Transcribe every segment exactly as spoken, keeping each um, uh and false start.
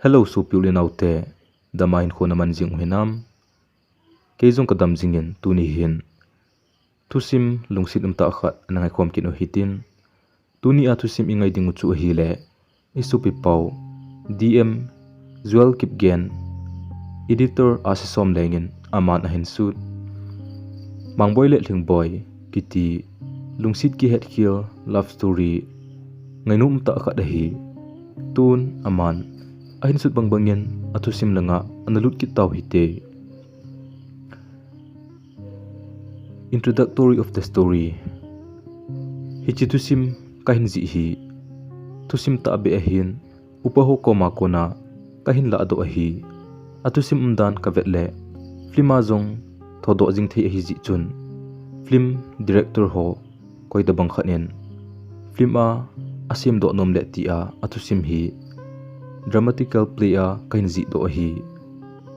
Hello, sopi u le nao te, dam a hinkho na man jing u hinam? Kei jong ka dam jing in, tuni hin thusim lungset umtah khat ana ngaikhom kit u hitin. Tuni a thusim i ngai ding u chu ahile, i sopi pau, D M Joel Kipgen, editor Ase Somleng in aman ahin sut Mangboi le Lhingboi kiti lungset kihetkhel love story ngainom umtah khat ahi. Tun aman ahin sut bangbang in a thusim langa ana lut kit tau hite. Introductory of the story. Hiche thusim kahin jih hi thusim tahbeh ahin, upa ho koma kona kahin lahdoh ahi. A thusim umdan ka vet le, film a jong thodoh jing thei ahi jeh chun, film director ho koi tabang khat in film a asemdoh nom le tia a thusim hi dramatical play a kahin jihdoh ahi.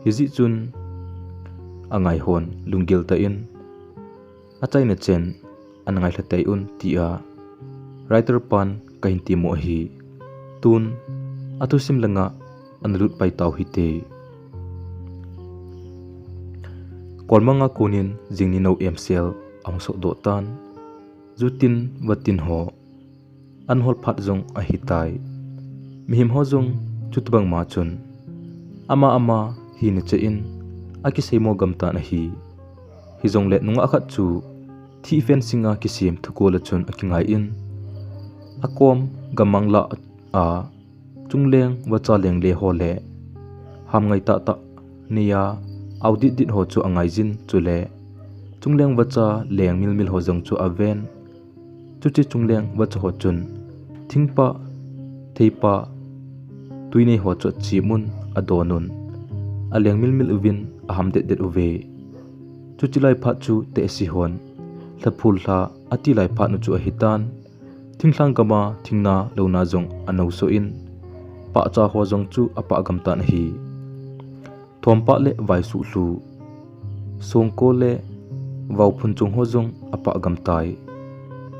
Hijeh chun angai hon lunggel tah in achaina chen ana ngailha tei un tia writer pan kahin temo ahi. Tun a thusim langa ana lut pai tau hite. Kolmanga konin jingni nou emsel ahung sohdoh tan. Jutin vatin ho an hol phat jong ahitai. Mihem ho jong chutobang ma chun ama ama hina cheh in akiseimo gamtan ahi. Hijongle nungah khat chu thih fencing a kisem thukol a chun akingai in, akom gammang lah a chungleng vacha lengle ho le ham ngai tahtah neiya audit dit ho chu angaijin, chule chungleng vacha leng milmil ho jong chu aven. Chuche chungleng vacha ho chun thingpah, theipah, tuinei ho chu achim un, adon un, aleng milmil uvin aham detdet uve. Chuche lai phat chu tehse hon lhaphul lha ati lai phat nu chu ahitan. Thinglhang gama thingna louna jong anosoh in, pahcha ho jong chu apah gamtan ahi. Thompah le vaisuhlhu, songkol le vaophun chung ho jong apah gamtai.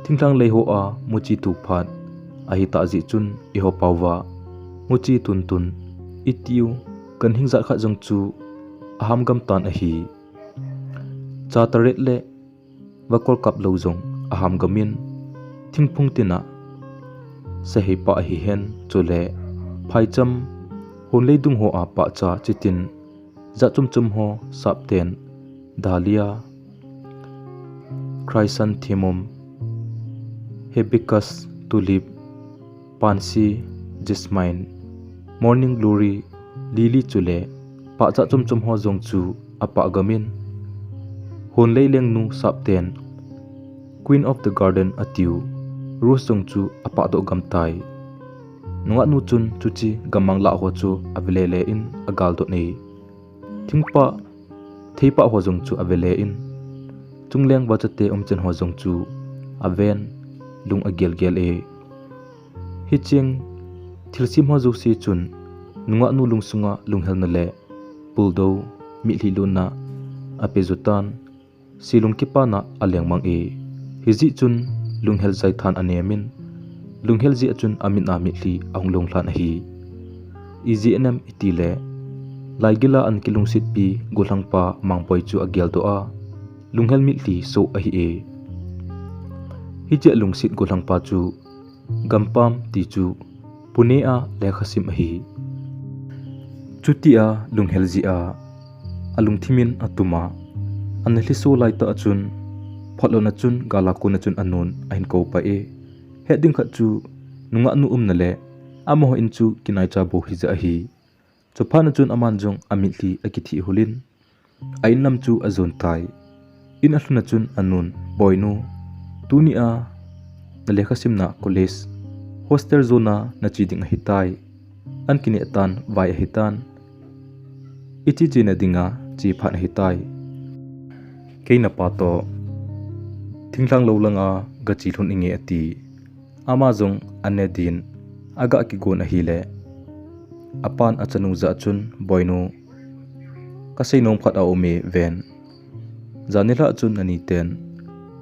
Thinglhang lei hoa muchi tu phat ahitah jeh chun eiho paova muchi tuntun itiu ganhing jat khat jong chu aham gamtan ahi. Cha taret le vakol kap lou jong aham gamin, thingphung tina saheipah ahihen, chule phaicham, hunlei dung hoa pahcha chitin jat chomchom ho, sapten, dahlia, chrysanthemum, hibiscus, tulip, pansy, jasmine, morning glory, lily chule pahcha chomchom ho jong chu apah gamin, hunlei lengnu sapten, queen of the garden atiu rose jong chu apahdoh gamtai. Nungahnu chun chuche gammang lah ho chu avelele in agaldoh e. Thingpah, theipah ho jong chu avele in, chungleng vachate umchan ho jong chu aven, lung agelgel e. Hicheng thilsem ho jouse chun nungahnu lungsunga lunghelna le puldou, mitlhi lonna apejotan, selung kipana alengmang e. Hijeh chun lunghel jaithan anemin, lunghel jeh a chun amitna mitlhi ahung longlhan ahi. Ijeh inem itile, laigila ana kilungsetpi gollhangpa Mangboi chu ageldoh a, lunghel mitlhi soh ahi e. Hichea lungset gollhangpa chu Gampam ti chu Pune a lekhasim ahi. Chutia lunghel jeh a alungthimin atuma, ana lhiso laitah a chun, phatlona chun gala kona chun anun ahin koupah e. Het ding khat chu nungahnu umna le amaho in chu kinaicha bou hija ahi. Chuphatna chun aman jong amitlhi akithih hulin, a inlam chu ajontai. In alhuna chun anun, Boinu, tunia nalekhasimna college hostel jona nache ding ahitai. An kinehtan vai ahitan. Iche chena dinga che phat ahitai. Kei napa toh thinglhang lou langa gache lhun inge, ati. Ama jong ane din aga kigon ahile, apan achanu jah chun, Boinu, kaseinom khat aume ven. Jan nilhah chun naniten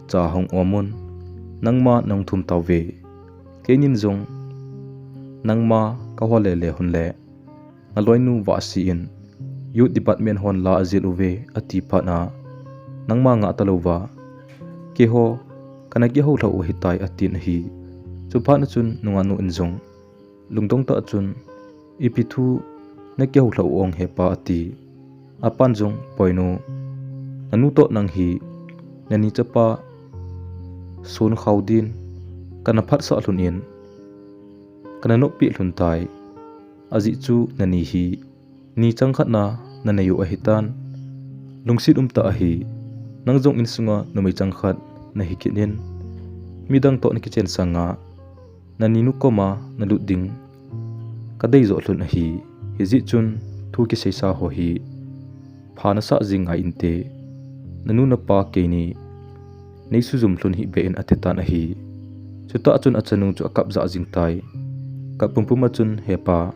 cha hung omun, nangma nahung thum tauve. Keinin jong nangma kahol lele hunle, naloinu vahsi in, "Youth Department hon la ajil uve," ati phat a, "Nangma ngah talouva, keiho kana kihoulhah u ahitai," atin ahi. Chuphat a chun nungah nu in jong lungdong tah chun, "Ipi thu nakihoulhah u ong hepa," ati. Apan jong, "Boinu, nanu toh nang hi nani chapa sonkhao din kana phatsah lhon in, kana noppeh lhon tai. Ajeh chu nani hi ni changkhat na nanei u ahitan. Lungset umtah ahi. Nang jong insunga numei changkhat nahi kit in, midang toh nakichen sanga naninu koma nalut ding kadei joh lhon ahi. Hijeh chun thu kiseisa ho hi pha nasah jing ngai inte. Nanu napa keini neisujum lhon hih beh in," ati tan ahi. Chutah chun achanu chu akap jah jing tai. Kap pumpum a chun, "Hepa,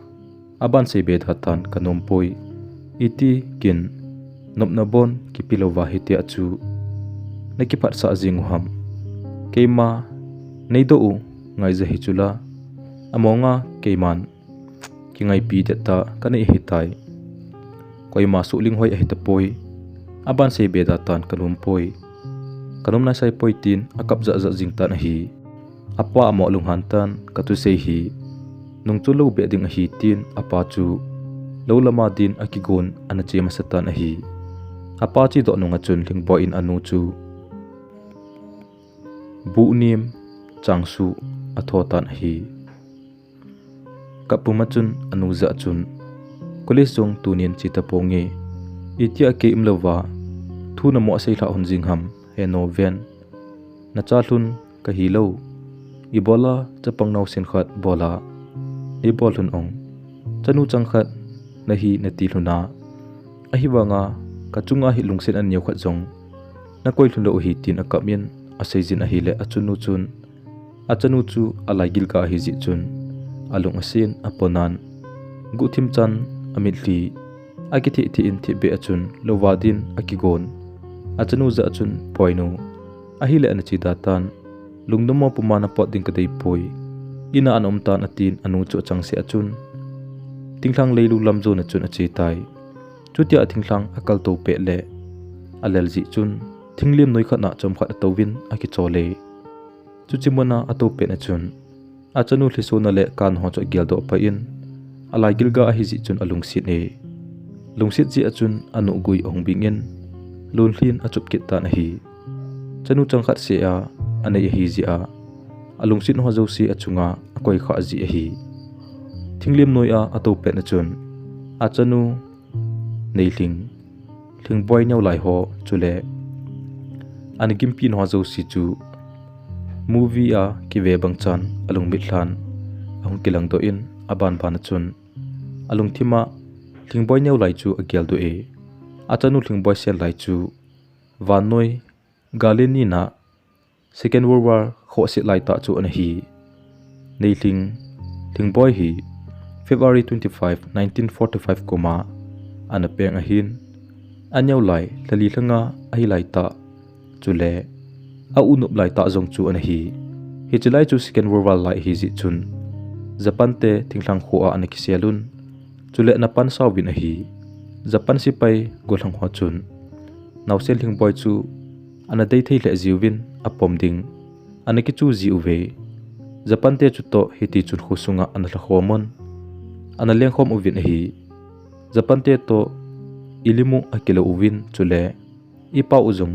aban seibe da tan kanom poi. Iti kin nopna bon kipe louva hitia chu nakiphatsah jing u ham? Keima neidoh u ngaija hi chula, amonga keiman kingaipi det tah kanei ahitai. Koima suhling hoi ahitapoi. Aban seibe da tan kanom poi. Kanom naisai poi," tin akap jah jah jing tan ahi. Apa amo alunghan tan, "Kathusei hi nungchon lou beh ding ahi," tin apa chu lou lama din akigon ana che masa tan ahi. Apa chedoh nunga chun Lhingboi in anu chu buhnem changsuh atho tan ahi. Kap pum a chun anu jah chun, "College jong tunin che taponge. Itia kei umlouva thu namo aseilhah hon jing ham, heno ven. Nacha lhon kahilou. Ibola chapang naosen khat bola neibol lhon ong. Chanu changkhat nahi nati lhon a, ahivanga kachunga hi lungset a neo khat jong nakoi lhon lou ahi," tin akap in asei jin ahile achanu chun, achanu chu alaigil ga ahi jeh chun alung asen aponan, guhthim chan amitlhi akitheh theh in thipbeh a chun louva din akigon. Achanu jah a chun, "Boinu, ahile ana che da tan, lungdon mo puma napot ding kadei poi. Ina ana um tan," atin anu chu achangseh a chun thinglhang leilu lam jon a chun ache tai. Chutia thinglhang akaltou pet le alel jeh chun thinglem noi khat na chomkhat atouvin akichol e. Chuche muna atou pet a chun achanu lhisona le kan ho chu ageldoh pah in, alaigil ga ahi jeh chun alungset e. Lungset jeh a chun anu gui ahung bing in, lonlhin achup kit tan ahi. Chanu changkhat seh a anei ahi jeh a, alungset ho jouse achunga akoi khah jeh ahi. Thinglem noi a atou pet a chun achanu Neilhing, Lhingboi Neolai ho chule ana gimpi ho jouse chu movie a kive bang chan alungmit lhan ahung kilangdoh in, aban ban a chun alungthim a Lhingboi Neolai chu ageldoh e. Achanu Lhingboi Senlai chu vannoi gal in nina Second World War khohse laitah chu ana hi. Neilhing, Lhingboi hi February twenty-five, nineteen forty-five kum a ana peng ahin, a Neolai lhali lhanga ahi laitah chule a u nop laitah jong chu ana hi. Hiche lai chu Second World War lai ahi jeh chun Japan te thinglhang kho a ana kisel un, chule ana pansah uvin ahi. Japan sepai gollhang ho chun naosen Lhingboi chu ana dei thei lheh jiuvin apom ding ana kichu ji uve. Japan te chutoh hiti chun khosunga ana lhakhom un, ana lengkhom uvin ahi. Japan te toh ilim u akilou uvin, chule ipao u jong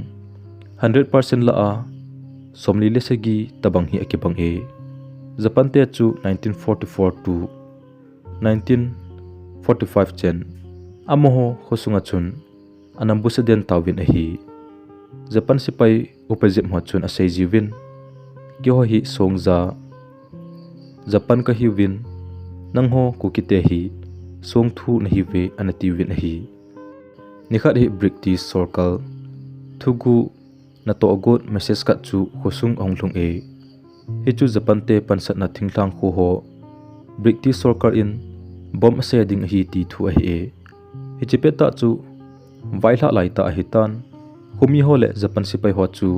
hundred percent lah a somli le sagi tobang hi akibang e. Japan te chu nineteen forty-four to nineteen forty-five chen amaho khosunga chun ana busa den tauvin ahi. Japan sepai upa jep ho chun asei jiuvin, "Keiho hi songja Japan kahiuvin, nangho Kukite hi songthu nahiuve," ana tiuvin ahi. Nikhat hi British sorkar thuguh natoh got message khat chu khosung ahung lhung e. Hichu Japan te pansatna thinglhang kho ho British sorkar in bomb asei ding ahi ti thu ahi e. Hiche pettah chu vaihlah laitah ahitan, khomi ho le Japan sepai ho chu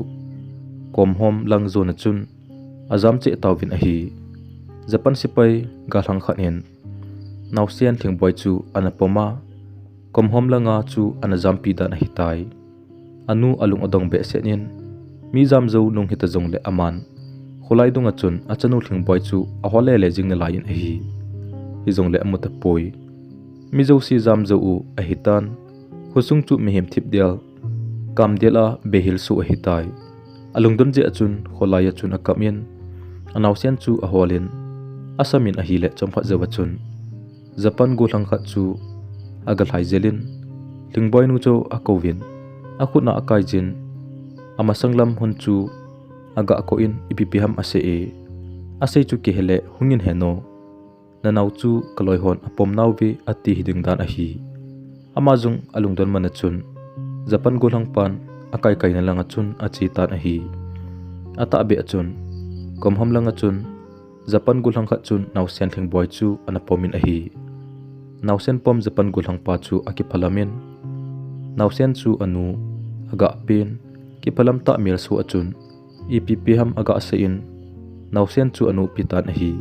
komhom lang jon a chun ajam cheh tauvin ahi. Japan sepai galhang khat in Naosen Lhingboi chu ana pom a, komhom langa chu ana jampi dan ahitai. Anu alung adong behseh in, mi jamjou nung hita jongle aman kholai dunga chun achanu Lhingboi chu ahol lele jing nalaiyin ahi. Hijongle amu tapoi. Mi jouse jamjou u ahitan, khosung chu mihem thipdel, kamdel a beihil soh ahitai. Alungdon jeh a chun kholai a chun akap in, anaosen chu aholin, asamin ahile chomkhat jou a chun Japan gollhang khat chu aga lhai jel in, Lhingboi nu chu akouvin, akhut na akaijin, amasang lam hon chu aga koh in, ipi pi ham asei e. Asei chu kihele, hungin heno, nanao chu kaloi hon apom nauve ati hiding dan ahi. Ama jong alungdon man a chun Japan gollhang pan akai kaina langa chun ache tan ahi. Atahbeh a chun, komhom langa chun Japan gollhang khat chun naosen Lhingboi chu ana pom in ahi. Naosen pom Japan gollhang pa chu akiphalam in, naosen chu anu aga pen, kiphalam tah mel soh a chun, ipi pi ham aga seiyin, naosen chu anu pi tan ahi.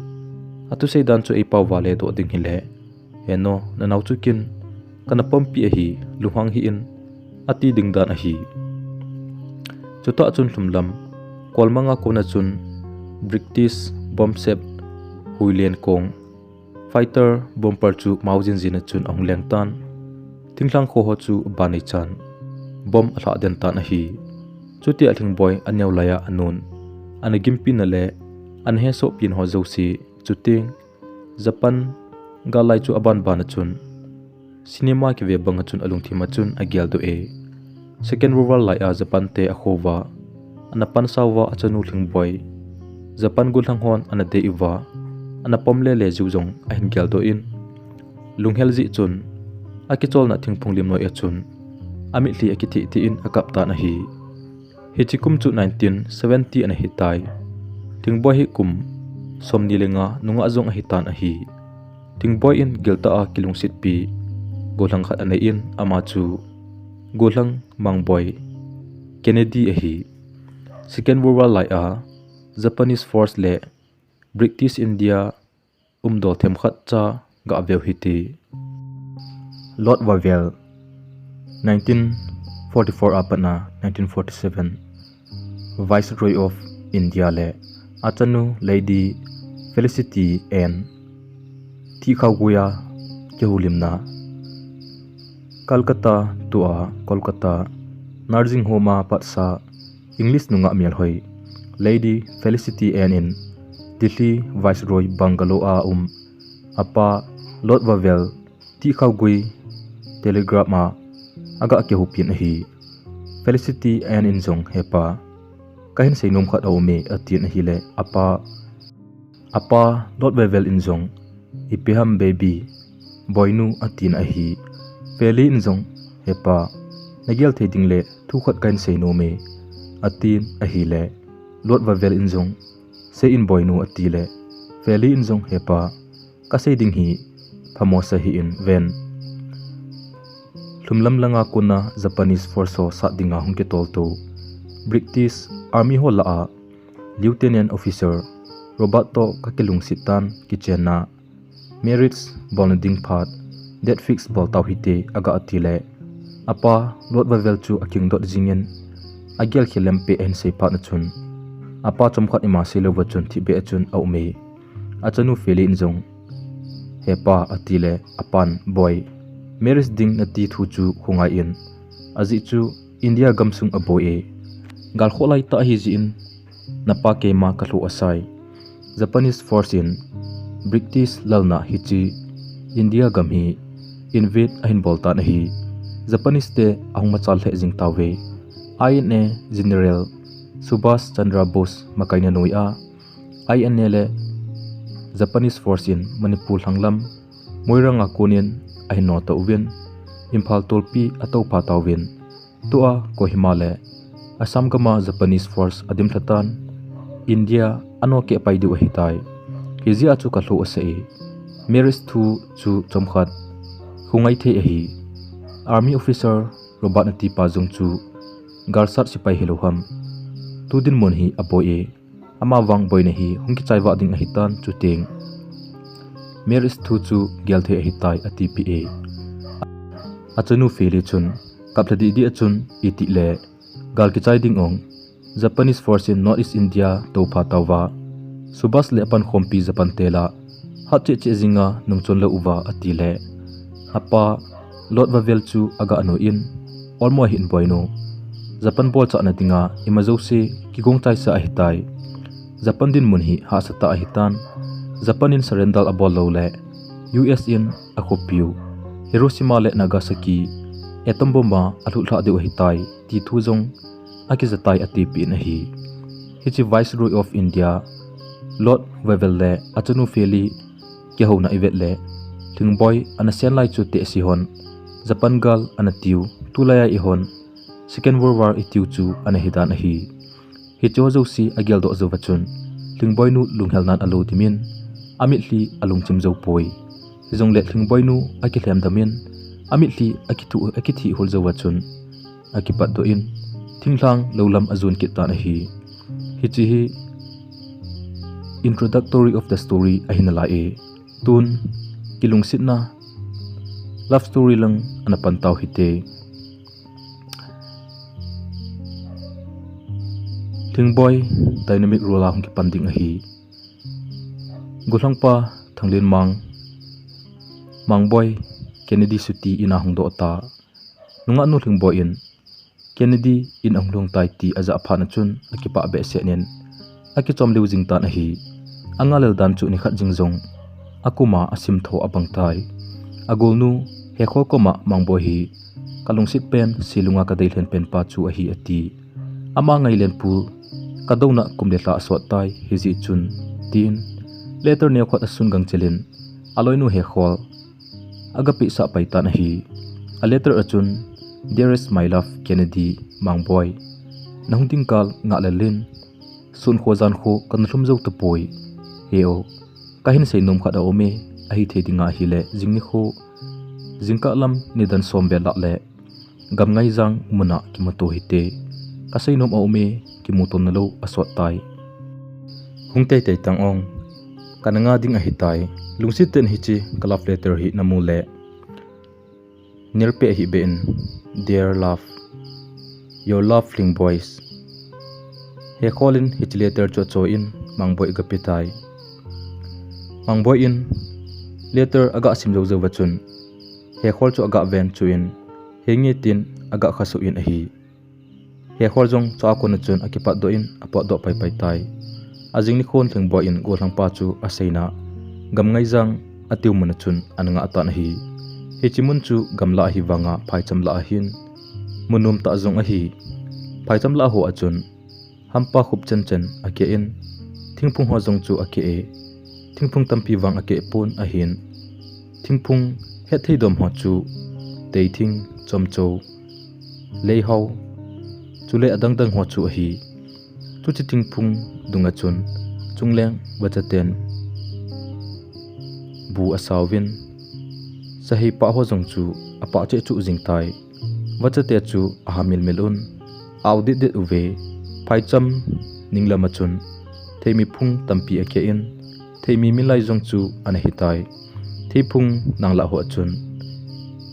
Athusei dan chu eipao vale doh ding hile, heno, nanao chu kin, kana pompi ahi, lunghang hih in, ati ding dan ahi. Chutah chun lhumlam, kolmanga kona chun British bomb sep huilen kong, fighter bomber chu mao jinjin a chun ahung leng tan. Thinglhang kho ho chu banei chan, bomb alhah den tan ahi. Chutia Lhingboi aneo laiya anun, ana gimpina le ana hesohpina ho jouse, chuteng Japan gal lai chu aban ban a chun cinema kive banga chun alungthim a chun ageldoh e. Second World War laiya Japan te akhouva, ana pansauva achanu Lhingboi, Japan gollhang hon ana dei uva, ana pom lele jiu jong ahin geldoh in, lunghel jeh chun akicholna thingphung lim noi a chun amitlhi akitheh theh in akap tan ahi. Hiche kum chu nineteen seventy ana hitai. Lhingboi hi kum somni le nga nungah jong ahitan ahi. Lhingboi in giltah a kilungsetpi gollhang khat anei in, ama chu gollhang Mangboi Kennedy ahi. Second World War laiya Japanese force le British India umdol themkhat cha gaveu hite. Lord Wavell, nineteen forty-four apatna nineteen forty-seven, Viceroy of India le achanu Lady Felicity Anne thihkhao guia kihoulimna. Calcutta tua Kolkata nursing home a patsa English nungah melhoi Lady Felicity Anne in Delhi Viceroy Bungalow a um apa Lord Wavell thihkhao gui telegram a aga kihoupin ahi. Felicity Anne in jong, "Hepa, kahin seinom khat aume," atin ahile, apa, apa Lord Wavell in jong, "Ipi ham baby, boinu," atin ahi. Feli in jong, "Hepa, nagel thei ding le thu khat kahin seinom e," atin ahile, Lord Wavell in jong, "Seiyin boinu," atile, Feli in jong, "Hepa, kasei ding hi phamo sa hih in ven." Lhumlam langa kona Japanese force ho sat dinga hung kitol tou British Army ho lah a Lieutenant Officer Robert toh kakilungset tan, kichenna marriage bolna ding phat date fix bol tau hite aga atile, apa Lord Wavell chu akingdot jingin, agel khel lempe ahin sei phat na chun, apa chomkhat ima seilouva chun thipbeh a chun aume. Achanu Feli in jong, "Hepa," atile, apan, "Boi, marriage ding nati thu chu khongai in, ajeh chu India gamsung aboi e. Gal khoh lai tah ahijeh in, napa keima kalhoh asai. Japanese force in British lalna hiche India gam hi invade ahin bol tan ahi. Japanese te ahung machal lheh jing tauve. I N A General Subhash Chandra Bose makaina noiya, I N A le Japanese force in Manipur lhanglam Moirang a konin ahin notoh uvin, Imphal tolpi atoupha tauvin, tua Kohima le Assam gama Japanese force adimlha tan, India anoke pai diu ahitai. Hijeh a chu kalhoh asai. Marriage thu chu chomkhat khongai thei ahi. Army officer Robert natipa jong chu galsat sepai hilou ham. Tu dinmun hi aboi e. Amavang boina hi hung kichai vah ding ahitan chuteng. marriage thu chu gel thei ahitai atipeh e. Achanu Feli chun, kaplha didi a chun, itile gal kichai ding ong, Japanese force in North East India toupha tauva, Subhas le apankhompi Japan te lah a, hat cheh cheh jinga nungchon lou uva atile, apa Lord Wavell chu aga noi in, olmo ahin boinu, Japan bolchahna dinga ima jouse kigong chaisa ahitai. Japan dinmun hi hahsa tah ahitan. Japan in surrender abol lou le, U S in akhopiu Hiroshima le Nagasaki atom bomb a alhutlhah diu ahitai, ti thu jong akijatai atipeh in ahi. Hiche Viceroy of India, Lord Wavell le achanu Feli kihouna ivet le, Lhingboi ana sen lai chu tehse hon, Japan gal ana tiu, tulai a ihon, Second World War itiu chu ana hidan ahi. Hicheho jouse ageldoh jouva chun, Lhingboinu lunghelnan alo dimin, amitlhi alungchim jou poi. Hijongle Lhingboinu akilhem damin, amitlhi akithu, akithihhul jouva chun, akipatdoh in, thinglhang lou lam ajon kit tan ahi. Hiche hi introductory of the story ahi nalai e. Tun, kilungsetna love story lang ana pan tau hite. Lhingboi dynamic role a hung kipan ding ahi. Gollhangpa Thanglenmang, Mangboi, Kennedy chuti in ahung doh ta. Nungahnu Lhingboi in Kennedy in ahung lhung tai ti ajah phat na chun akipah behseh in akichom lheh jing tan ahi. Angahlel dan chu nikhat jing jong akoma asimtho abang tai. Agolnu Hekhol koma Mangboi hi kalungset pen, silunga kadei lhen pen pa chu ahi ati. Ama ngailen pu kadouna kum le lha asot tai, hijeh chun, tin letter neokhat asun gangchel in aloinu Hekhol agapehsah pai tan ahi. A letter a chun, Dearest my love Kennedy, Mangboi, nahung ding kal ngahlel in, sun kho jan kho kana lhum jou tapoi. He o, kahin seinom khat aum e, ahithei dinga ahile, jing nikho, jingkah lam nidan som vel lah le, Gamngaijang muna kimuto hite. Kaseinom aum e, kimuto nalou asot tai. Hung teitei tang ong. Kana ngah ding ahitai. Lungset tah in hiche ka love letter hi namu le, nelpeh hih beh in, Dear love, your love, Lhingboi. Hekhol in hiche letter chu acho in Mangboi agape tai. Mangboi in letter agasim jou jouva chun, Hekhol chu agaven, chuin, henge tin agakhasuh in ahi. Hekhol jong chua kona chun akipatdoh in apotdoh paipai tai. Ajing nikhon Lhingboi in gollhangpa chu aseina Gamngaijang atiu muna chun ana ngah tan ahi. Hiche mun chu gamlah ahi vanga phaicham lah ahin, mun nomtah jong ahi. Phaicham lah ho a chun hampa khup chenchen akeh in, thingphung ho jong chu akeh e. Thingphung tampi vang akeh pon ahin, thingphung hetthei dom ho chu teithing, chomcho, leihao, chule adangdang ho chu ahi. Chuche thingphung dunga chun chungleng vachaten bu asauvin, saheipah ho jong chu apah cheh cheh jing tai. Vachate chu aha milmil un, ao detdet uve. Phaicham ninglama chun theimi phung tampi akeh in, theimi milai jong chu ana hitai. Theiphung nanglah ho a chun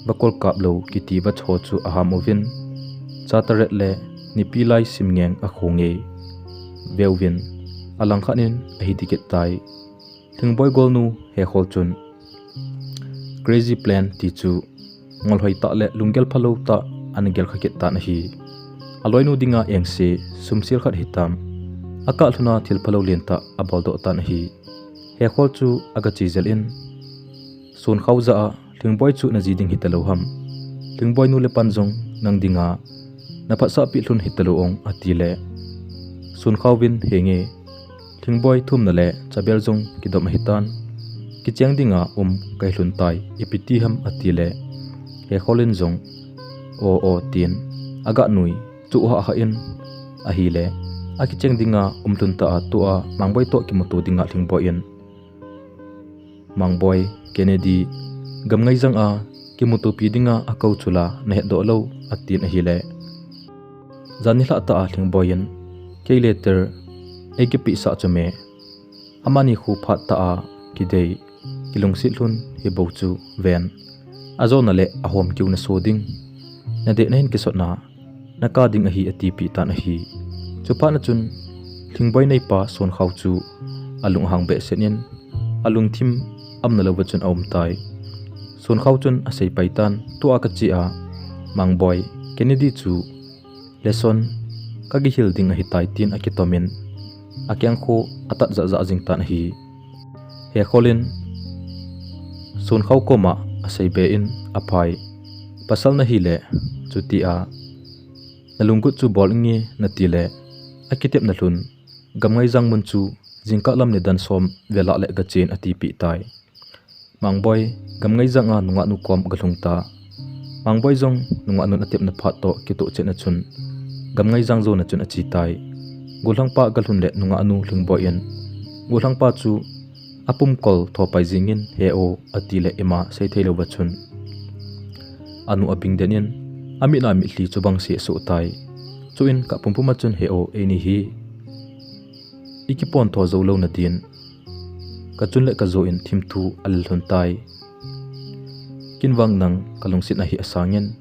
vakol kap lou kiti vacha ho chu aham uvin, chataret le nipi lai simngeng akhong e. Veuvin, alangkhat in ahi ding kit tai. Lhingboi golnu Hekhol chun Crazy Plan ti chu ngolhoi tah le lunggel phalou tah ana gelkha kit tan ahi. Aloinu dinga engse sumsel khat hitam, akah lhuna thil phalou lentah aboldoh tan ahi. Hekhol chu agache jel in, Sonkhao jah a, Lhingboi chu naji ding hitalou ham? Lhingboi nu le pan jong nang dinga naphatsahpi lhun hitalou ong, atile, Sonkhao vin, henge, Lhingboi thumna le chabel jong kidom ahitan, kicheng dinga um kahi lhun tai, ipi ti ham? Atile, Hekhol in jong, o o tin aganui chuh hahha in, ahile, akicheng dinga um lhun tah a tua Mangboi toh kimuto dinga Lhingboi in, Mangboi, Kennedy, Gamngaijang a kimutopi dinga akou chula nahetdoh lou, atin ahile, jan nilhah tah a Lhingboi in kei letter eigapehsah chu me, amani khu phat tah a kidei kilungset lhun hi bou chu ven. Ajona le ahom keu naso ding. Nadeh nahin kisotna, nakap ding ahi atipeh tan ahi. Chuphat na chun, Lhingboi neipa Sonkhao chu alung ahang behseh in, alungthim umna louva chun aum tai. Sonkhao chun asei pai tan, tua kache a, Mangboi, Kennedy chu lesson kakihil ding ahitai tin akitomin, akengkho atat jahjah jing tan ahi. Hekhol in Sonkhao koma asei be in aphai. Pasal nahile, chutia nalunggut chu bol inge natile, akitepna lhun, Gamngaijang mun chu jingkah lam nidan som vel a le gachen atipeh tai. Mangboi, Gamngaijang a nungahnu kom galhung ta. Mangboi jong nungahnun atepna phat toh kitoh chetna chun, Gamngaijang jona chun ache tai. Gollhangpa galhun le nungahnu Lhingboi in, gollhangpa chu apumkol thopai jingin, he o, atile ima seithei louva chun, anu abing den in, amit a mitlhi chubang se asoh tai. Chuin kap pumpum a chun, he o, eini hi ikipontho jou louna din, kachun le kajo in thimthu alel lhun tai. Ken vang nang kalungset ahi asangin,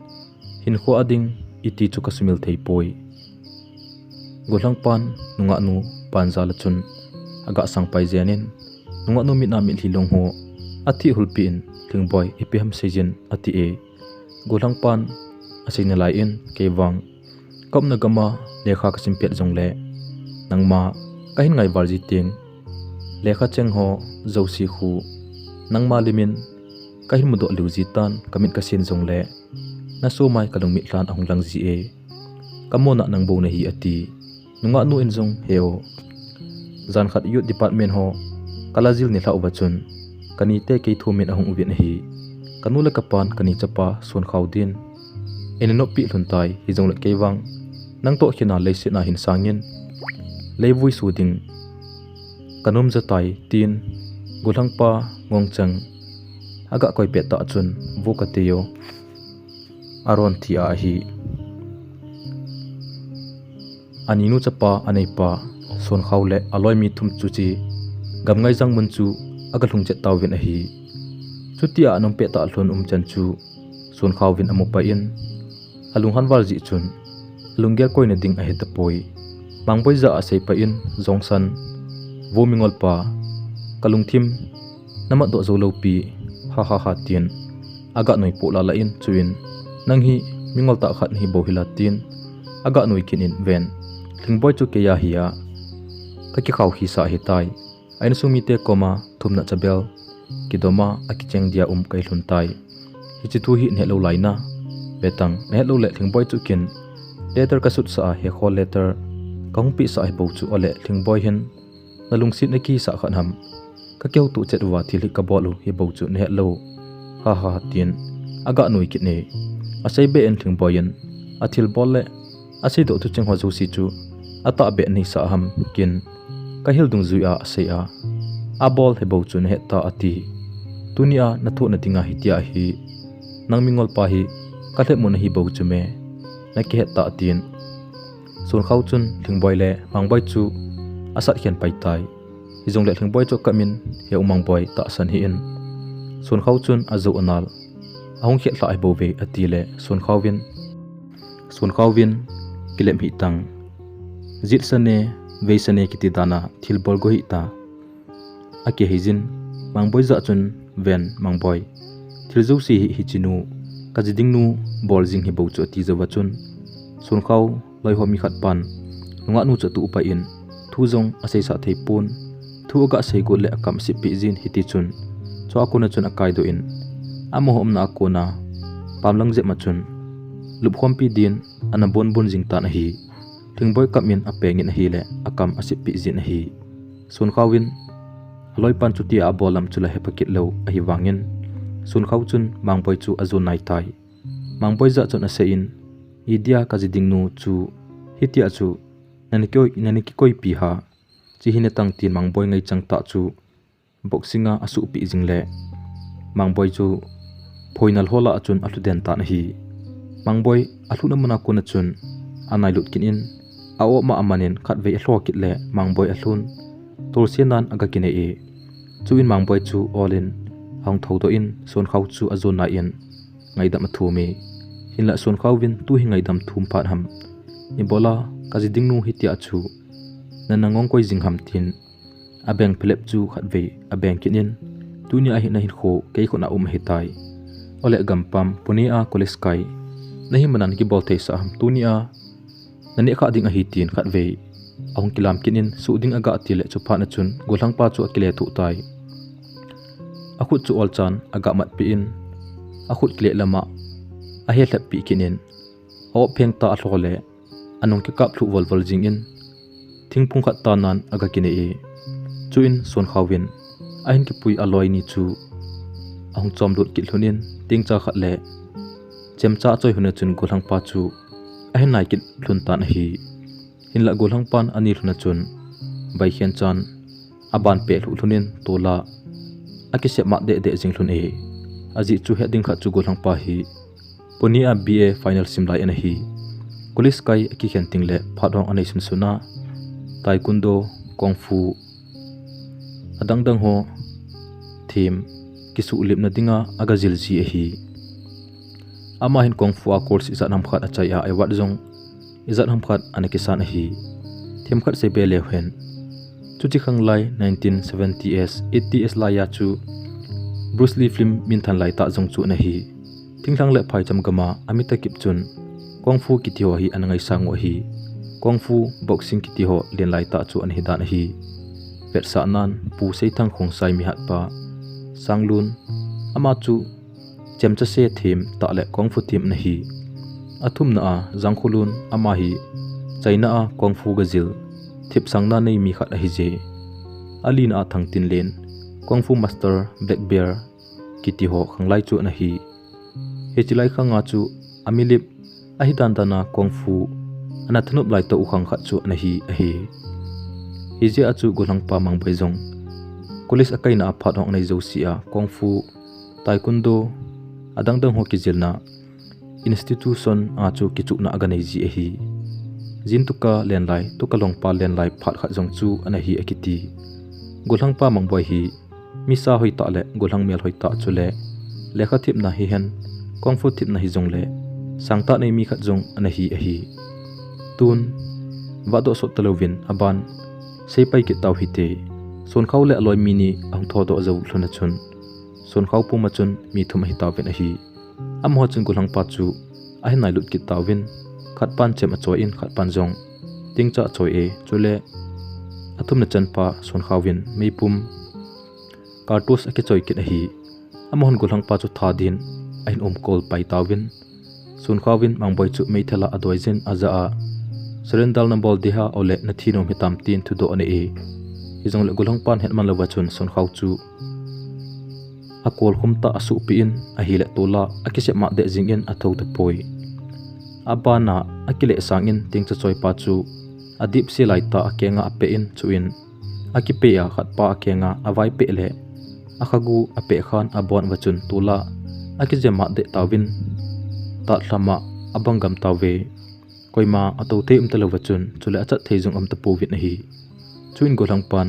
hinkho a ding iti chu kasumil thei poi. Gollhangpan nungahnu pan jal a chun agah sang pai jeng in, nungahnu mit a mitlhi long ho atheh hulpeh in, Lhingboi, ipi ham seijin, ati e. Gollhangpan asei nalai in, kei vang kaumna gam a lekha kasim pet jongle, nangma kahin ngai val ji teng, lekha cheng ho jouse khu nangma lim in kahin mudoh lheh ji tan, kamit kasin jongle, naso mai kalungmit lhan ahung lang ji e. Kamona nang bou nahi, ati. Nungahnu in jong, he o, jan khat youth department ho kala jil nilhah uva chun, kanite kei thumin ahung uvin ahi. Kanu le kapan kani chapa Sonkhao din eina noppeh lhun tai, hijongle kei vang nang toh khin a leiset a hin sangin, leivui su ding kanom ja tai, tin gollhangpa Ngongchang agah koi pet tah chun, vo kati o, aron thi a ahi. Aninu chapa aneipa Sonkhao le aloi mi thum chu che Gamngaijang mun chu agalhung chet tauvin ahi. Chutia anom pet tah lhon umchan chu Sonkhao vin amu pai in, alunghan val jeh chun alunggel koina ding ahetapoi. Mangboi jah a asei pai in, Jongsan, vo mingolpa, kalungthim namat doh jou lou pi, ha ha ha, tin agah noi poh lala in, chuin, nang hi mingol tah khat nahi bou hila, tin agah noi kit in, ven, Lhingboi chu kei ahi a, kakikhao kisa ahitai. A insung mite koma thumna chabel kidom a akicheng dia um kahi lhon tai. Hiche thu hi nahet lou lai na? Ve tang, nahet lou le Lhingboi chu ken letter kasutsah a, Hekhol letter kahung pehsah hi bou chu, ale Lhingboi hin nalungset nakihisah khat ham? Kakihoto chet uva thil hi kabol u hi bou chu nahet lou, ha ha ha, tin agah noi kit e. Asei be in Lhingboi in athilbol le aseidoh thucheng ho jouse chu atahbeh nahisah ham, ken kahil dungjui a asei a, abol hi bou chu nahet ta, ati. Tunia nathohna dinga hitia hi nang mingolpa hi kalhep mu nahi bou chu me, nakihet ta, tin Sonkhao chun Lhingboi le Mangboi chu asat khen pai tai. Hijongle Lhingboi chu akap in, he u Mangboi, tahsan hih in. Sonkhao chun ajou anal ahung khet lhah hi bou ve, atile Sonkhao vin, Sonkhao vin, kilem hih tang, jitsa ne, veisa ne kiti dan a thilbol go hih ta, akihei jin. Mangboi jah chun, ven Mangboi, thil jouse hi hiche nu, kaji ding nu bol jing hi bou chu, ati jouva chun, Sonkhao loiho mi khat pan nungahnu chu atuh pai in, thu jong aseisah thei pon, thu agah sei got le akam asep peh jin, hiti chun chua kona chun akaidoh in, amaho umna a kona pamlang jep ma chun lupkhompi din ana bonbon jing tan ahi. Lhingboi kap in apeng in ahile akam asep peh jin ahi. Sonkhao in aloipan chutia abol lam chu la hepha kit lou ahivangin, Sonkhao chun Mangboi chu ajon nai tai. Mangboi jah chun asei in, idia kaji ding nu chu hitia chu nana kikoi, nana kikoipi ha, che hi natang, tin Mangboi ngaichang tah chu boxing a asuhpeh jing le, Mangboi chu phoinal ho lah a chun alhu den tan ahi. Mangboi alhunna mun a kona chun anailut kit in, a-op ma aman in khatvei alho kit le Mangboi alhun tolse nan aga kinei e. Chuin Mangboi chu ol in ahung thoudoh in Sonkhao chu ajon nai in ngaidam athum e. Hinlah Sonkhao vin tu hi ngaidam thum phat ham, ibola kaji ding nu hitia chu nana ngong koi jing ham tin abeng phelep chu khatvei abeng kit in, tunia hi nahinkho kei khut a um ahitai. Ole gampam Pune a college kai nahi manan kibol thei sah ham, tunia naneh kha ding ahi tin khatvei ahung kilam kit in, suh ding aga tile chuphat na chun gollhangpa chu akile thuh tai. Akhut chu olchan aga matpeh in, akhut kile lama ahe lhep peh kit in, aop pheng ta alho le anung kikap lhuh volvol jing in, thingphung khat tanan aga kinei e. Chuin Sonkhao vin ahin kipui aloi ni chu ahung chom lut kit lhun in, tingcha khat le chemcha achoi lhun a chun gollhangpa chu ahin nai kit lhun tan ahi. Hinlah gollhangpan ani lhun a chun vaikhen chan aban peh lhuh lhun in tola akisep mat deh deh jing lhun e. Ajeh chu het ding khat chu gollhangpa hi Pune a B A final sim lai ana hi. College kai akikhen teng le phat hong anei sunsun a, taekwondo, kung fu, adang dang ho them kisuhlipna dinga aga jil ji ahi. Ama hin kung fu a course ijat ham khat achai a, award jong ijat ham khat ana kisan ahi. Themkhat seibe leu hen, chuche khang lai nineteen seventy s, eighty s lai a chu Bruce Lee film minthan lai tah jong chu ana hi. Thinglhang le phaicham gam a ami takip chun kung fu kiti ho hi ana ngaisang u ahi. Kung fu, boxing kiti ho len lai tah chu ana hi dan ahi. Vetsahnan Pu Seithang Khongsai mihatpa Sanglun, ama chu chemcha se them tah le kung fu them ana hi. Athumna a Jangkholun, ama hi China a kung fu gajil thipsangna nei mi khat ahi je. Alina a Thangtinlen, kung fu master, black belt kiti ho khang lai chu ana hi. Hiche lai khang a chu amilip ahi dan dan a kung fu ana thanop lai tah u khang khat chu ana hi ahi. Hijeh a chu gollhangpa Mangboi jong college akaina a phat hong anei jouse a kung fu, taekwondo, adang dang ho kijilna institution a chu kichuhna aga nei ji ahi. Jin tuka len lai, tuka longpa len lai phat khat jong chu ana hi akiti. Gollhangpa Mangboi hi misa hoi tah le gollhang mel hoi tah chule lekha thipna hihen, kung fu thipna hijongle sangtah nei mi khat jong ana hi ahi. Tun vahdoh sot talouvin aban seipai kit tau hite. Sonkhao le aloi mi ni ahung thoudoh jou lhun a chun Sonkhao pum a chun mi thum ahi tauvin ahi. Amaho chun gollhangpa chu ahin nailut kit tauvin, khatpan chem achoi in khatpan jong tingcha achoi e. Chule athumna chanpa Sonkhao vin meipum cartouche akichoi kit ahi. Amahon gollhangpa chu tha din ahin umkol pai tauvin, Sonkhao vin Mangboi chu meithal a adoi jin ajah a, surrender nabol ding ham ole nathi nom hitam tin thudoh anei e. Hijongle gollhangpan hetman louva chun Sonkhao chu akolkhum tah asuhpeh in ahile tola akisep mat deh jing in athou tapoi. Abana akileh sang in tingcha choipa chu adipse lai tah akenga apeh in, chuin akipeh a khatpa akenga avaipeh le akhagu apeh khan abon uva chun tola akijem mat deh tauvin, tatlhama abang gam tauve. Koima atou thei um talouva chun chule achat thei jong um tapouvin ahi. Chuin gollhangpan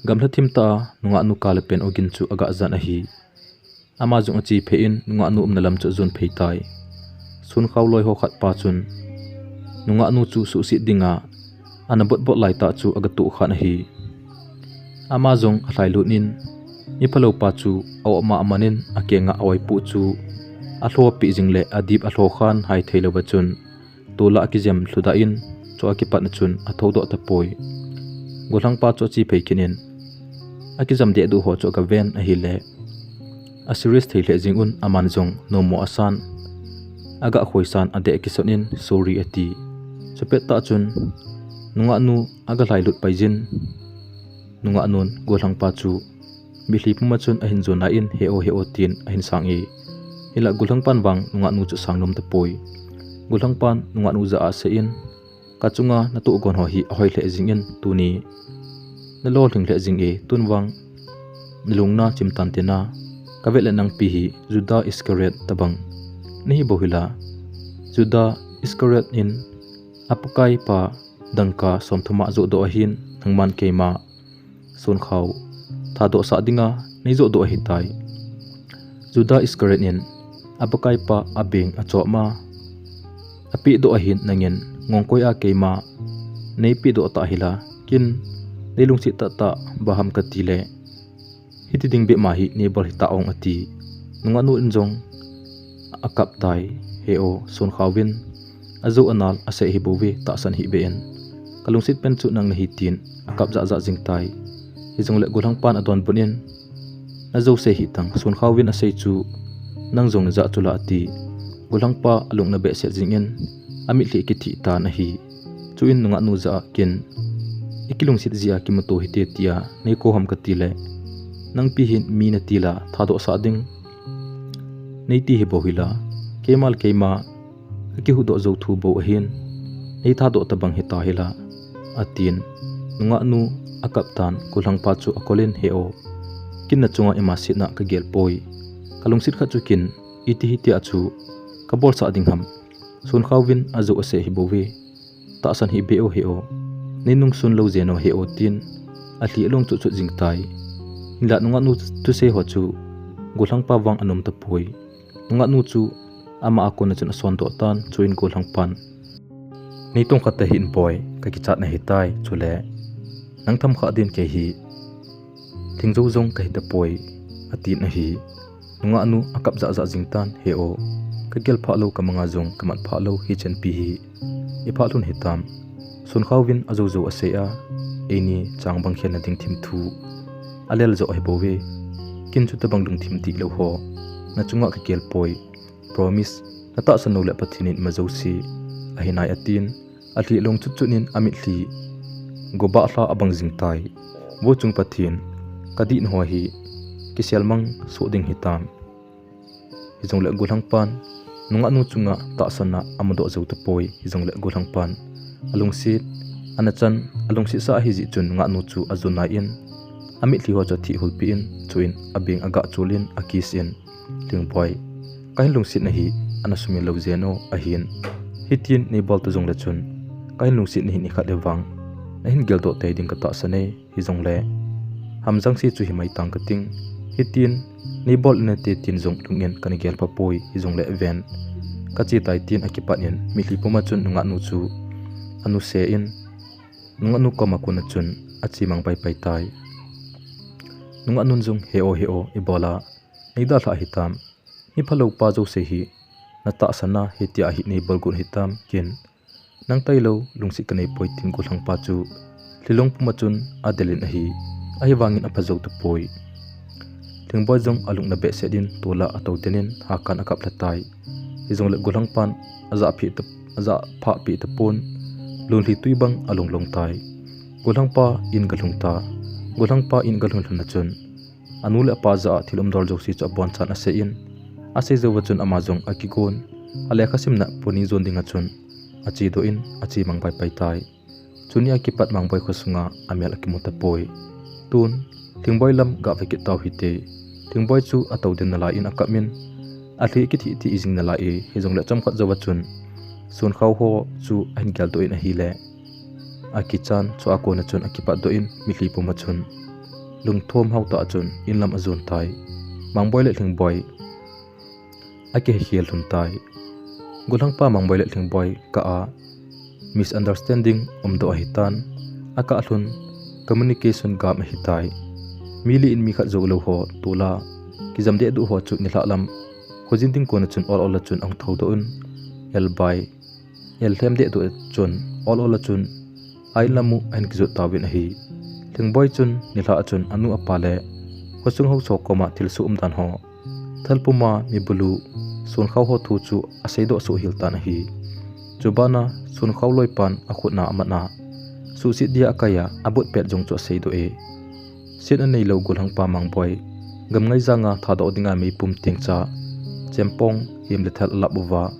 gamlha thim tah a nungahnu kale pen ogin chu aga jan ahi. Ama jong ache phei in nungahnu umna lam chu ajon phei tai. Sonkhao loiho khatpa chun nungahnu chu suhset dinga ana botbot lai tah chu aga tohkhan ahi. Ama jong alhailut in mi phaloupa chu aopma aman in akenga a-oipoh chu alhopeh jing le adip alhokhan hai theilouva chun tola akijem lhudah in, chu akipatna chun athoudoh tapoi. Gollhangpa chu ache phei kit in akijam dehduh ho chu aga ven ahile, aserious thei lheh jing un aman jong nommo asan, aga khoisan adeh akison in sorry ati. Chupettah chun nungahnu aga lhailut pai jin, nungahnun gollhangpa chu mitlhi puma chun ahin jon in he o he o tin ahin sang e. Hinlah gollhangpan vang nungahnu chu sang nom tapoi. Gollhangpan nungahnu jah a asei in, kachunga natoh gon ho hi ahoi lheh jing in tuni nalolhing lheh jing e, tun vang nalungna chimtan tina, kavet le nangpi hi Judas Iscariot tobang nahi bou hila, Judas Iscariot in aPakaipa dangka somthum a johdoh ahin nangman keima Sonkhao thadohsah dinga neijohdoh ahitai. Juda Iscariot in a Pakaipa a beng a chom a, a pehdoh ahin nangin ngongkoi a keima nei pehdoh ta hila, kin nei lungset tahtah ba ham ka ti le, hiti ding bep ma hi nei bol hita ong a ti. Nungah nu in jong a kap tai, he o, Sunkhauvin a jou a nal a sei hi bou ve, tahsan hih beh in. Ka lungset pen chu nang na hi tin a kap jahjah jing tai. Hijongle Golhangpan a donbut in, na jou sei hih tang, Sunkhauvin a sei chu nang jong na jah chu la a ti. Golhangpa a lung na behseh jing in a mitlhi a kithih tan ahi. Chuin nungah nu jah a kin, i kilungset jeh a kimuto hite tia nei kou ham ka ti le, nang pi hin mi na ti la thadoh sah ding nei ti hi bou hila, keima le keima ka kihuhdoh jou thu bou ahin, nei thadoh tabang hita hila, a tin. Nungah nu a kap tan, Golhangpa chu a kol in, he o, kin na chunga ima setna ka gel poi. Ka lungset khat chu kin, iti hitia chu ka bolsah ding ham. Sunkhauvin a jou a sei hi bou ve. Tahsan hih beh o, he o. Nei nungsun lou jen o, he o, tin a lhi a long chutchut jing tai. Hinlah nungah nu thusei ho chu Golhangpa vang a nom tapoi. Nungah nu chu ama a kona chun a sondoh tan, chuin Golhangpan, nei tong khat te hin boi, ka kichat na hi tai, chule nang tham kha din kei hi lhingjou jong ka hi tapoi, a tin ahi. Nungah nu a kap jahjah jing tan, he o, ka gel phah lou, ka manga jong ka mat phah lou, hi chen pi hi i phah lhun hitam. Sunkhauvin a jou jou a sei a, eini chang bang khelna ding thim thu a lel jo hi bou ve. Kin chu tabang lungthim dihlou ho na chunga ka gel poi. Promise, na tahsan lou le Pathen in ima jouse ahi nai, a tin. A lhi a long chutchut in a mitlhi gobah lha a bang jing tai. Vo chung Pathen, ka dihna ho hi kisel mang soh ding hitam. Hijongle Golhangpan nungah nu chunga tahsanna a mudoh jou tapoi. Hijongle Golhangpan a lungset, a na chan, a lungset sah ahi jeh chun nungah nu chu a jon nai in, a mitlhi ho chu a thih hulpeh in, chuin a beng a gah chul in a kiss in, Lhingboi, ka hin lungset na hi ana sumil lou jen o, ahin. Hitin nei bol ta jongle chun, ka hin lungset na hi nikhat le vang na hin geldoh tei ding ka tahsan e. Hijongle hamjang se chu hi mai tang ka ting. Hitin nei bol in nate tin jong lung in kana gel pha poi, hijongle ven ka che tai, tin a kipat in mitlhi puma chun nungah nu chu a nuse in, nungah nu koma kon a chun a che mang pai pai tai. Nungah nun jong, he o, he o, ibola nei dalha hitam. Mi phalou pa jouse hi na tahsan a, hitia hi nei bol gon hitam, kin nang tailou lungset ka nei poi, tin Golhangpa chu lhilong puma chun a del in ahi. Ahivangin a pha jou tapoi. Lhingboi jong a lung na behseh in tol a a tou den in hakan a kap lha tai. Hijongle Golhangpan a jah peh ta, a jah phah peh tapon, lunlhi tui bang a long long tai. Golhangpa in galhung ta. Golhangpa in galhun lhon a chun, a nu le a pa jah a thil umdol jouse chu a bonchan a sei in, a sei jou a chun ama jong a kigon, a lekha simna puni jon ding a chun a chedoh in a che mang pai pai tai. Chunia kipat Mangboi khosunga a mel a kimu tapoi. Tun, Lhingboi lam gah ve kit tau hite. Lhingboi chu a tou den nalai in a kap in, a lhi kithih thih jing nalai e, hijongle chomkhat jou a chun Sunkhao ho chu a hin geldoh in ahile, a kichan chu a kon a chun a kipatdoh in mitlhi puma chun lungthom hao tah a chun in lam a jon tai. Mangboi le Lhingboi a kihe khel lhon tai. Golhangpa Mangboi le Lhingboi kah a misunderstanding umdoh ahitan, a kah lhon communication gam ahitai. Mi li in mi khat jou lou ho tol a kijam dehduh ho chu nilhah lam khojin ding kon a chun ol ol a chun ahung thoudoh un, elbai, el lhem dehduh a chun ol ol a chun a in lam u ahin kijot tauvin ahi. Lhingboi chun nilhah a chun a nu a pa le khosung haosa koma thilsoh umdan ho, thal puma mi bulu Sunkhao ho thu chu a seidoh soh hel tan ahi. Chubana Sunkhao loipan a khutna a mat a, suhset dia a kai a, a butpet jong chu a seidoh e. Sin a neilou Golhangpa Mangboi, gam ngaijang a thadoh dinga meipum tengcha, chempong, hem le thal a lap uva,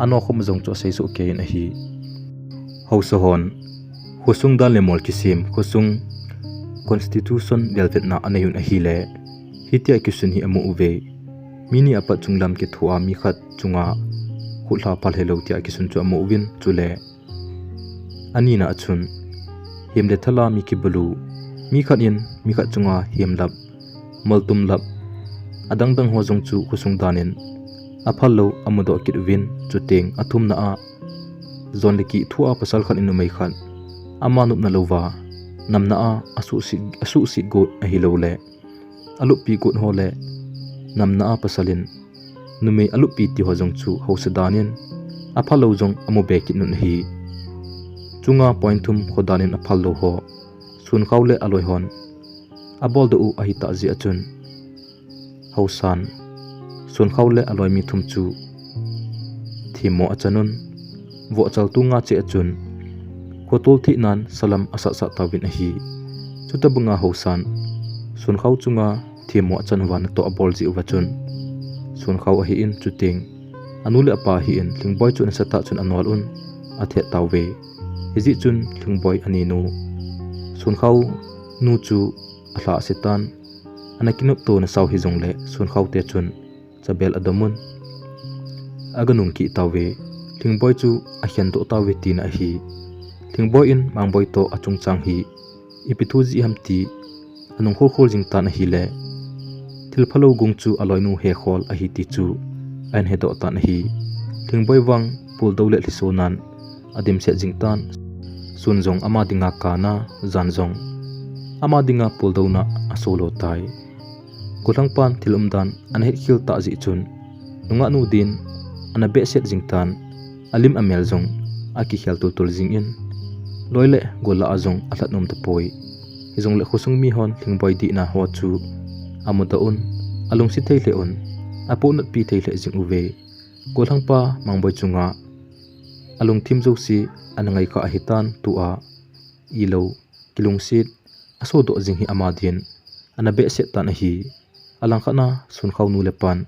a nokhom jong chu a seisoh kei in ahi. Haosa hon khosung dan le mol kisem, khosung constitution velvetna a nei un ahile, hitia kisun hi a mu uve. Mi ni a pat chunglam kithoa mi khat chunga khutlha phal helou tia kisun chu a mu uvin, chule a nina a chun, hem le thal a mi kibulu, mi khat in mi khat chunga hem lap, moltum lap, adangdang ho jong chu khosung danin aphal lou amudoh kit uvin, chuteng athumna a, jon le kih thua pasal khat in numei khat ama nopna louva, namna a asuhset, asuhset got ahilouleh aluppi got ho le namna a pasal in numei aluppi ti ho jong chu haosa danin aphal lou jong amu be kit un ahi. Chunga point thum khodanin aphal lou ho Sunkhao le aloi hon aboldoh u ahitah jeh a chun, haosan Sunkhao le aloi mi thum chu themmo achan un, vohchal tunga cheh a chun, khotol thihnan salam asatsah tauvin ahi. Chutobanga haosan Sunkhao chunga themmo achan uva natoh abol jeh uva chun, Sunkhao ahin, chuteng anu le apa ahin, Lhingboi chu nasatah chun anol un, athet tauve. Hijeh chun Lhingboi aninu Sunkhao nu chu alhah ase tan, ana kinoptona sao hijongle Sunkhao te chun chabel adom un, aga nung kit tauve. Lhingboi chu akhendoh tauve tina ahi. Lhingboi in Mangboi toh achungchang hi ipi thu jeh ham ti anung kholkhol jing tan ahile, thil phalou gung chu aloinu Hekhol ahi ti chu ahin hedoh tan ahi. Lhingboi vang puldou le lhisonan adimset jing tan, sun jong ama dinga kana, jan jong ama dinga puldouna aso lou tai. Golhangpan thil umdan ana hetkhel tah jeh chun, nungah nu din ana behset jing tan, alim amel jong akikhel tultul jingin, loi le gol lah a jong alhat nom tapoi. Hijongle khosung mihon Lhingboi dihna ho chu amudoh un, alungset thei lheh un, apohnatpi thei lheh jing uve. Golhangpa Mangboi chunga alungthim jouse ana ngaikha ahitan, tua ilou, kilungset, asodoh jing hi ama din ana behset tan ahi. Alangkhatna Sunkhao nu le pan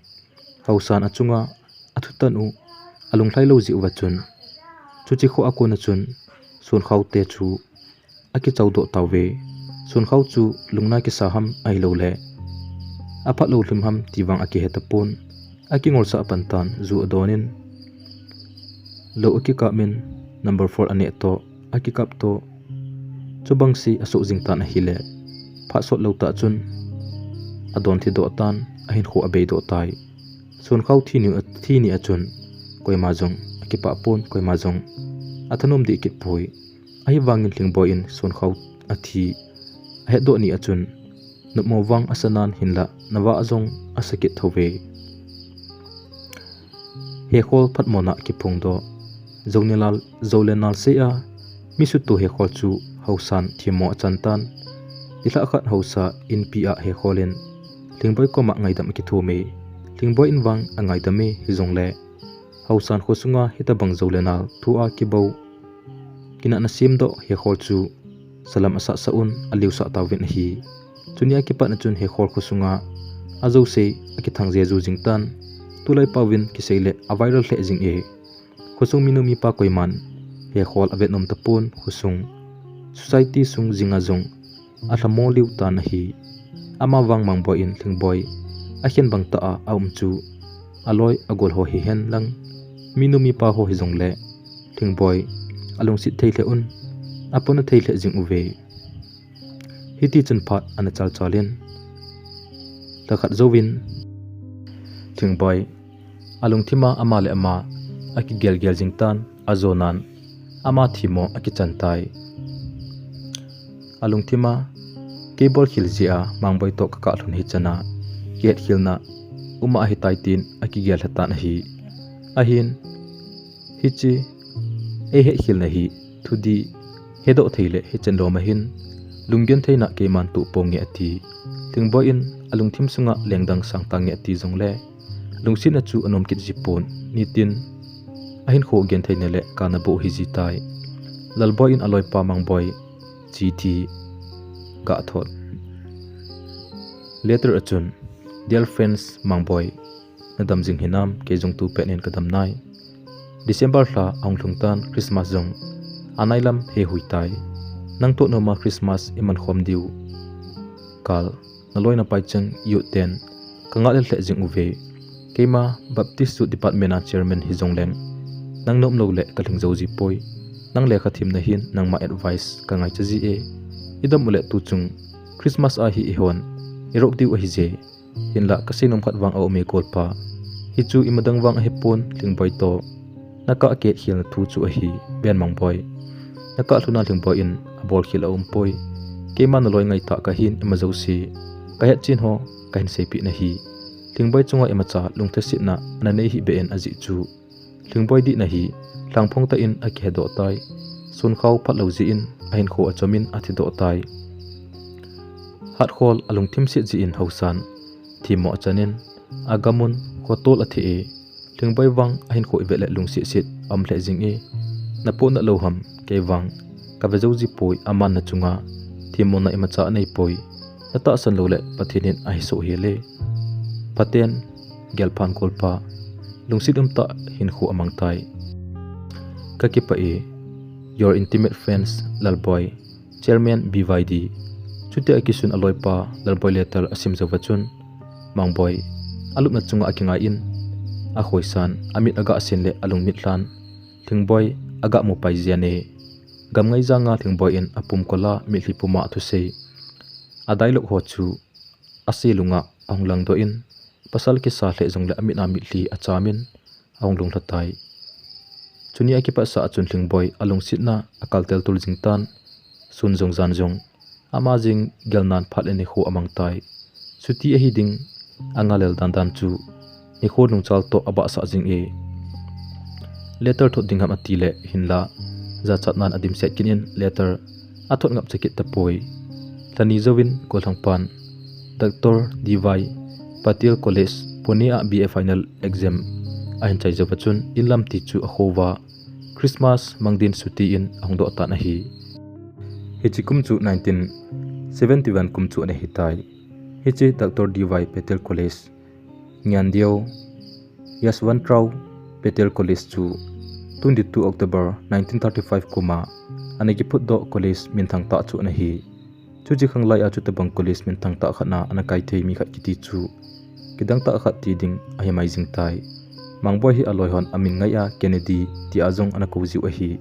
haosan achunga athutan u alunglhai lou jeh uva chun, chuche khoa kona chun Sunkhao te chu akichaodoh tauve. Sunkhao chu lungna kisa ham ahiloule aphat lou lhim ham ti vang akihe tapon, akingolsah pan tan ju adonin, lou akikap in number four aneh toh, akikap toh, chubang se asoh jing tan ahile, phat sot lou tah chun adon thidoh tan, ahinkho abeidoh tai. Sunkhao thi ni, thi ni a chun koima jong akipah pon, koima jong athanom deh kit poi. Ahivangin Lhingboi in Sunkhao athi ahetdoh ni a chun, nopmo vang asanan hinlah navah jong asa kit thouve. Hekhol phatmona kiphongdoh. Jou le nal, jou le nal sei a mi sutto Hekhol chu haosan themmo achan tan. Nilhah khat haosa inpi a Hekhol in Lhingboi koma ngaidam akithum e. Lhingboi in vang angaidam e, hijongle haosan khosunga hitobang jou le nal thua kibou, kinahna semdoh Hekhol chu salam asatsah un, aliusah tauvin ahi. Chunia kipatna chun Hekhol khosunga ajouse akithang jeju jing tan. Tulai paovin kiseile aviral lheh jing e. Khosung minu mipa koiman Hekhol avet nom tapon, khosung society sung jinga jong alhamoliu tan ahi. Amavang Mangboi in Lhingboi akhen bangtah a aum chu aloi agol ho hihen lang, minu mipa ho hijongle Lhingboi alungset thei lheh un, apona thei lheh jing uve. Hitichun phat ana chalchalin, lhakhat jouvin Lhingboi alungthima ama le ama akigelgel jing tan, ajonan ama themmo akichan tai. Alungthima, kei bolkhel jeh a Mangboi toh kakah lhun hichana kihetkhelna uma ahitai tin akigel lhatan ahi. Ahin, hiche eihetkhelna hi thudih hedoh theile hichan lom ahin, lunggentheina keiman tohponge ati. Lhingboi in alungthim sunga lengdang sangtange ati jongle, lungsetna chu anom kit jipon, nitin ahinkho gentheina le kana boh hijitai. Lalboi in aloipa Mangboi chithi gahthot. Letter a chun, Dear friends Mangboi, nadam jing hinam, kei jong tupet in kadam nai. December lha ahung lhung tan, Christmas jong anailam hehuitai. Nangtoh noma Christmas imankhom diu kal, naloi napai cheng youth ten kangah lel lheh jing uve. Keima Baptist Youth Department a chairman hijongleng, nang nom loule kalhing jou jipoi. Nang lekhathimna hin nangma advice kangaicha ji e. Idam uleh tuchung Christmas a hi eihon irop diu ahije. Hinlah kasei nom khat vang aume golpa. Hichu imadang vang ahipon Lhingboi toh. Nakah kihetkhel na thu chu ahi, Ben Mangboi. Nakah lhuna Lhingboi in abolkhel aumpoi. Keima naloi ngaitah kahin ima jouse kahetchen ho kahin seipeh nahi. Lhingboi chunga imacha lungthasetna nanei hih beh in ajeh chu. Lhingboi dihna hi lhangphong tah in akihedoh tai. Sunkhao phatlou jeh in ahinkho achomin athidoh tai. Hatkhol alungthim set jeh in haosan themmo achanin, agamun khotol athe e. Lhingboi vang ahinkho ivet le lungsetset aum lheh jing e. Napoh natlou ham, kei vang kave jou jipoi, aman nachunga themmona imacha aneipoi. Natahsan loule Pathen in ahisoh hel e. Pathen gelphan golpa, lungset umtah hinkho amang tai. Kakipah e, your intimate friends, Lalboi, Chairman B Y D. Chutia kisun aloipa Lalboi letter asim jouva chun, Mangboi alupna chunga akingai in, akhoisan, amit agah sen le alungmit lhan Lhingboi agah mupai jeng e. Gamngai janga Lhingboi in apumkol a mitlhi puma athusei, adialogue ho chu ase lunga ahung langdoh in, pasal kisa lheh jongle amit a mitlhi achamin ahung lunglha tai. Chunia kipatsah a chun Lhingboi alungsetna akaltel tul jing tan, sun jong jan jong ama jeng gelnan phat le nikho amang tai. Chuti ahi ding angailel dandan chu nikho nungchal toh abahsah jing e. Letter thot ding ham atile hinla, jachatnan adimset kit in letter athot ngapcha kit tapoi. Lhani jouvin gollhangpan Doctor D Y Patil College, Pune a B A final exam ahin chai jouva chun inlam ti chu akhouva, Christmas mangdin chuti in ahung doh tan ahi. Hiche kum chu nineteen seventy-one kum chu ana hitai. Hiche Doctor D Y Patil College, Ngiandeo Yashwantrao Patil College chu twenty-two October nineteen thirty-five kuma ana kiphutdoh college minthang tah chu ana hi. Chuche khanglai a chutobang college minthang tah khat na ana kai thei mi khat kiti chu kidang tah khat ti ding ahi mai jing tai. Mangboi hi aloi hon amin ngai a Kennedy tia jong ana kou jiu ahi.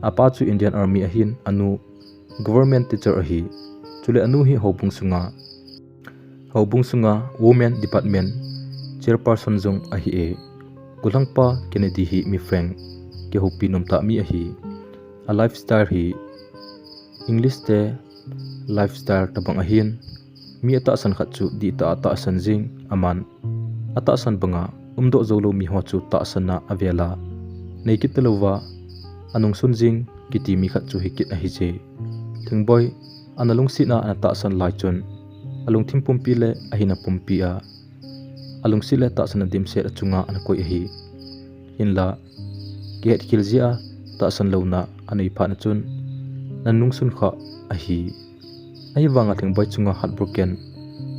Apa chu Indian Army ahin, anu government teacher ahi. Chule anu hi houbung sunga, houbung sunga women department chairperson jong ahi e. Gollhangpa Kennedy hi mi frank, kihoupi nomtah mi ahi. A lifestyle hi English te lifestyle tobang ahin, mi atahsan khat chu dihtah a tahsan jing, aman atahsan banga umdoh joulou mi ho chu tahsan a avel a, nei kit talouva anungsun jing kiti mi khat chu hikit ahije. Lhingboi ana lungset a ana tahsan lai chun alungthim pumpi le ahinna pumpi a alungset le tahsan adimset achunga ana koi ahi. Hinla, kihetkhel jeh a tahsan louna anei phat na chun, nanungsun kha ahi. Ahivanga Lhingboi chunga heartbroken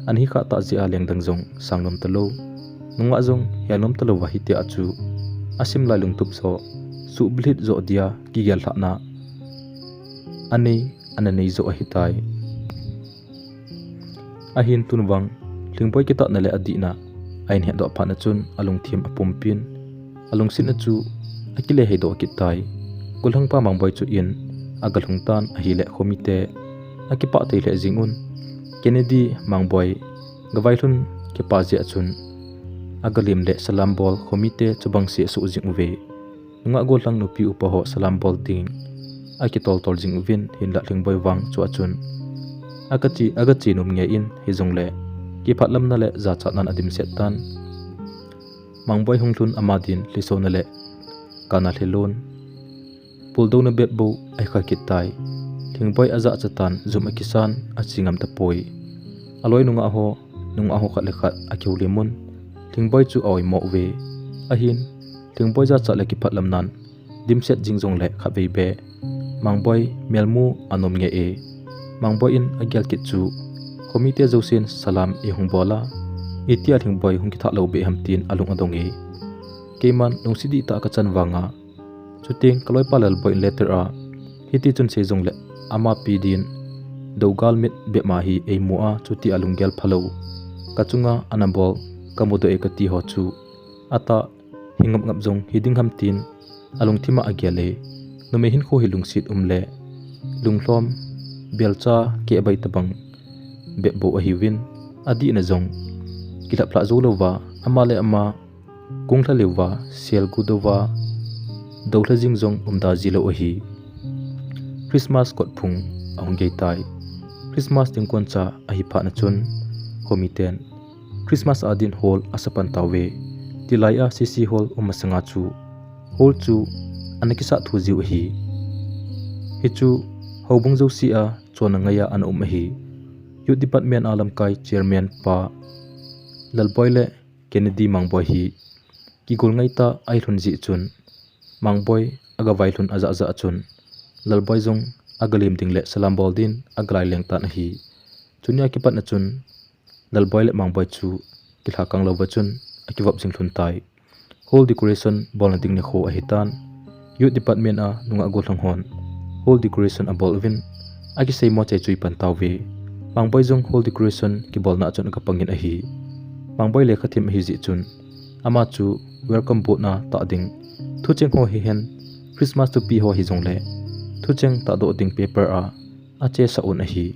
ana hi kha tah jeh a lengdang jong sang nom talou, nungah jong hel nom talouva hitia chu asim lai lungtup joh, suhbulhit joh dia kigel lhahna anei, ana nei joh ahitai. Ahin tun vang Lhingboi kitahna le adihna ahin hetdoh phat na chun alungthim apumpin, alungsetna chu akile heidoh kit tai. Gollhangpa Mangboi chu in agalhung tan ahile khomite akipah thei lheh jing un. Kennedy, Mangboi gavailhun kipa jeh a chun agalem le salam bol khomite chubang se asuh jing uve. Nungah gollhang nupi upa ho salam bol ding akitoltol jing uvin, hinla Lhingboi vang chua chun agache, agache nom ngei in, hijongle kiphatlamna le jachatnan adimset tan. Mangboi hunglhun ama din lhisona le kana lhilon, puldouna bep bou ahikha kit tai. Lhingboi ajahcha tan, jum akisan, ache ngam tapoi. Aloi nungah ho, nungah ho khat le khat akihoulimun, Lhingboi chu aoimo uve. Ahin, Lhingboi jachat le kiphatlamnan dimset jing jongle khatvei beh Mangboi melmu anom ngei e. Mangboi in agel kit chu, khomite jousen salam ihung bol a, itia Lhingboi hung kithah lou beh ham tin alung adong e. Keiman lungset dihtah a kachan vanga, chuteng kaloipa Lalboi in letter a hitichun sei jongle ama pi din, dougal mit bep ma hi eimu a, chutia lunggel phalou kachunga ana bol kamudoh e kati ho chu atah hi ngapngap jong hiding ham tin alungthim a agel e. Numei hinkho hi lungset um le lunglhom, belcha, kehbai tobang bep bou ahiuvin, adihna jong kilhaplhah jou louva, ama le ama kung lha leuva, sel gu douva, dou lha jing jong umda ji lou ahi. Christmas kot phung ahung gei tai. Christmas ding kon cha ahi phat na chun, khomi ten Christmas a din hall asa pan tauve. Tilai a C C hall um masanga chu, hall chu ana kisah thu jiu ahi. Hichu houbung jouse a chonna ngai a ana um ahi. Youth Department a lamkai chairman pa Lalboi le Kennedy Mangboi hi kigol ngai tah ahi lhon jeh chun, Mangboi aga vai lhon ajah jah chun, Lalboi jong aga lem ding le salam bol din aga lai leng tan ahi. Chunia kipat na chun, Lalboi le Mangboi chu kilha kang louva chun akivop jing lhon tai. Hall decoration bolna ding nikho ahi tan. Youth Department a nungah gollhang hon hall decoration abol uvin, akisei mo chei chui pan tauve. Mangboi jong hall decoration kibolna a chun aga pangin ahi. Mangboi lekha thim ahi jeh chun, ama chu welcome board na tah ding thucheng ho hihen, Christmas thupi ho hijongle thucheng tahdoh ding paper a achesah un ahi.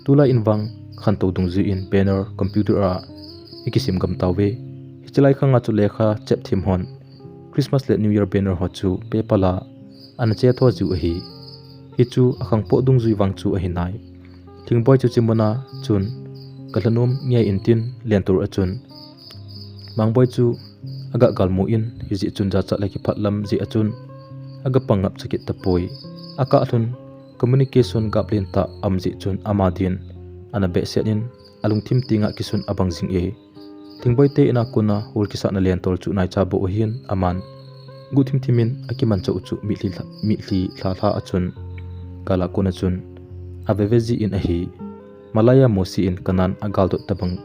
Tulai in vang khantou dungjuiyin banner computer a ikisim gam tauve. Hiche lai khanga chu lekha chep thim hon Christmas le New Year banner ho chu paper a ana che tho jiu ahi. Hichu akhangpoh dungjui vang chu ahi nai. Lhingboi chu chemuna chun, kalhanom ngei in tin lentour a chun, Mangboi chu aga galmu in, hijeh chun jachat le kiphat lam jeh a chun aga pang ngapcha kit tapoi. Akah lhon communication gap lentah aum jeh chun ama din ana behseh in, alungthim tenga kisun abang jing e. Lhingboi te in a kona hall kisahna lentour chu naicha bou ahin, aman guhthim thim in akimanchah u chu mitlhi lha, mitlhi lha lha a chun, gal a kona chun aveve jin ahi. Malaiya Mosi in Kanan agaldot tabang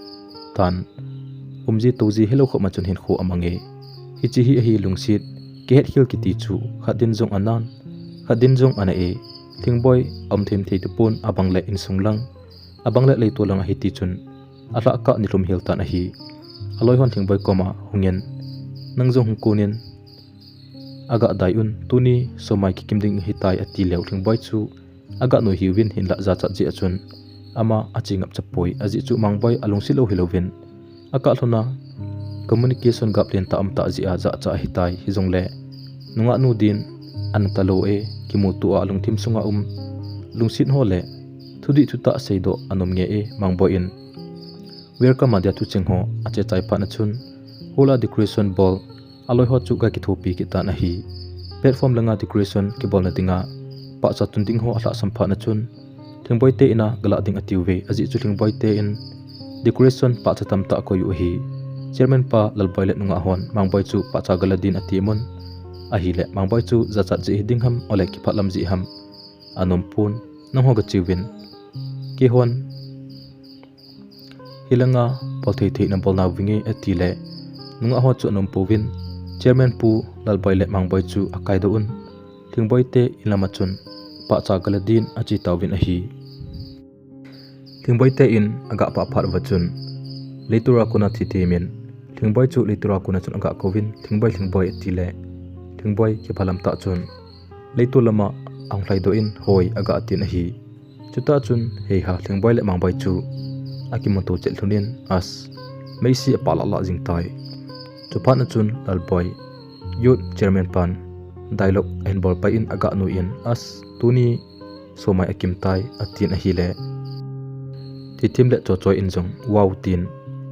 tan, umji touji helou khop ma chun hinkho amang e. Hiche hi ahi lungset kihetkhel kiti chu, khat din jong anan, khat din jong ana e. Lhingboi aum them thei tapon, abang le insung lang, abang le leitol lang ahi tichun, alhah kah nilhum hel tan ahi. Aloi hon Lhingboi koma hungin, nang jong hung konin aga dai un, tuni somai kikim ding ahitai, ati leu Lhingboi chu aga noi hiuvin, hinlah jachat jeh a chun ama ache ngapcha poi, ajeh chu Mangboi alungset lou hilouvin, akah lhona communication gap lentah aum tah jeh a jachat ahitai, hijongle nungah nu din ana talou e, kimuto a alungthim sunga um lungset ho le thudih thutah seidoh anom nge e. Mangboi in welcome a dia thucheng ho ache chai phat na chun, hall a decoration bol aloi ho chu aga kithopi kit tan ahi. Platform langa decoration kibolna dinga pahcha tun ding ho alhahsam phat na chun, Lhingboi te in a galah ding atiuve, ajeh chu Lhingboi te in decoration pahcha tamtah akoi u ahi. Chairman pa Lalboi le nungah hon Mangboi chu pahcha gala din atimun, ahile Mangboi chu jachat jeh hiding ham, ole kiphat lam jeh ham anom pon, nangho gache uvin, keihon hilanga bol thei thei nabolna vinge, atile nungah ho chu anom pouvin, Chairman pu Lalboi le Mangboi chu akaidoh un, Lhingboi te in lama chun pahcha gala din ache tauvin ahi. Lhingboi te in aga pah phat uva chun, leitura kona thithem in Lhingboi chu leitura kona chun aga kouvin, Lhingboi, Lhingboi, atile Lhingboi kiphalam tah chun, leitol lama ahung lhaidoh in, hoi, aga tin ahi. Chutah chun, heiha, Lhingboi le Mangboi chu akimuto chet lhonin, as, meisi apah lah lah jing tai. Chuphat na chun Lalboi, Youth Chairman pan dialogue ahin bol pai in aga noi in, as, tuni somai akim tai, atin ahile, thithem le Chochoi in jong, wow, tin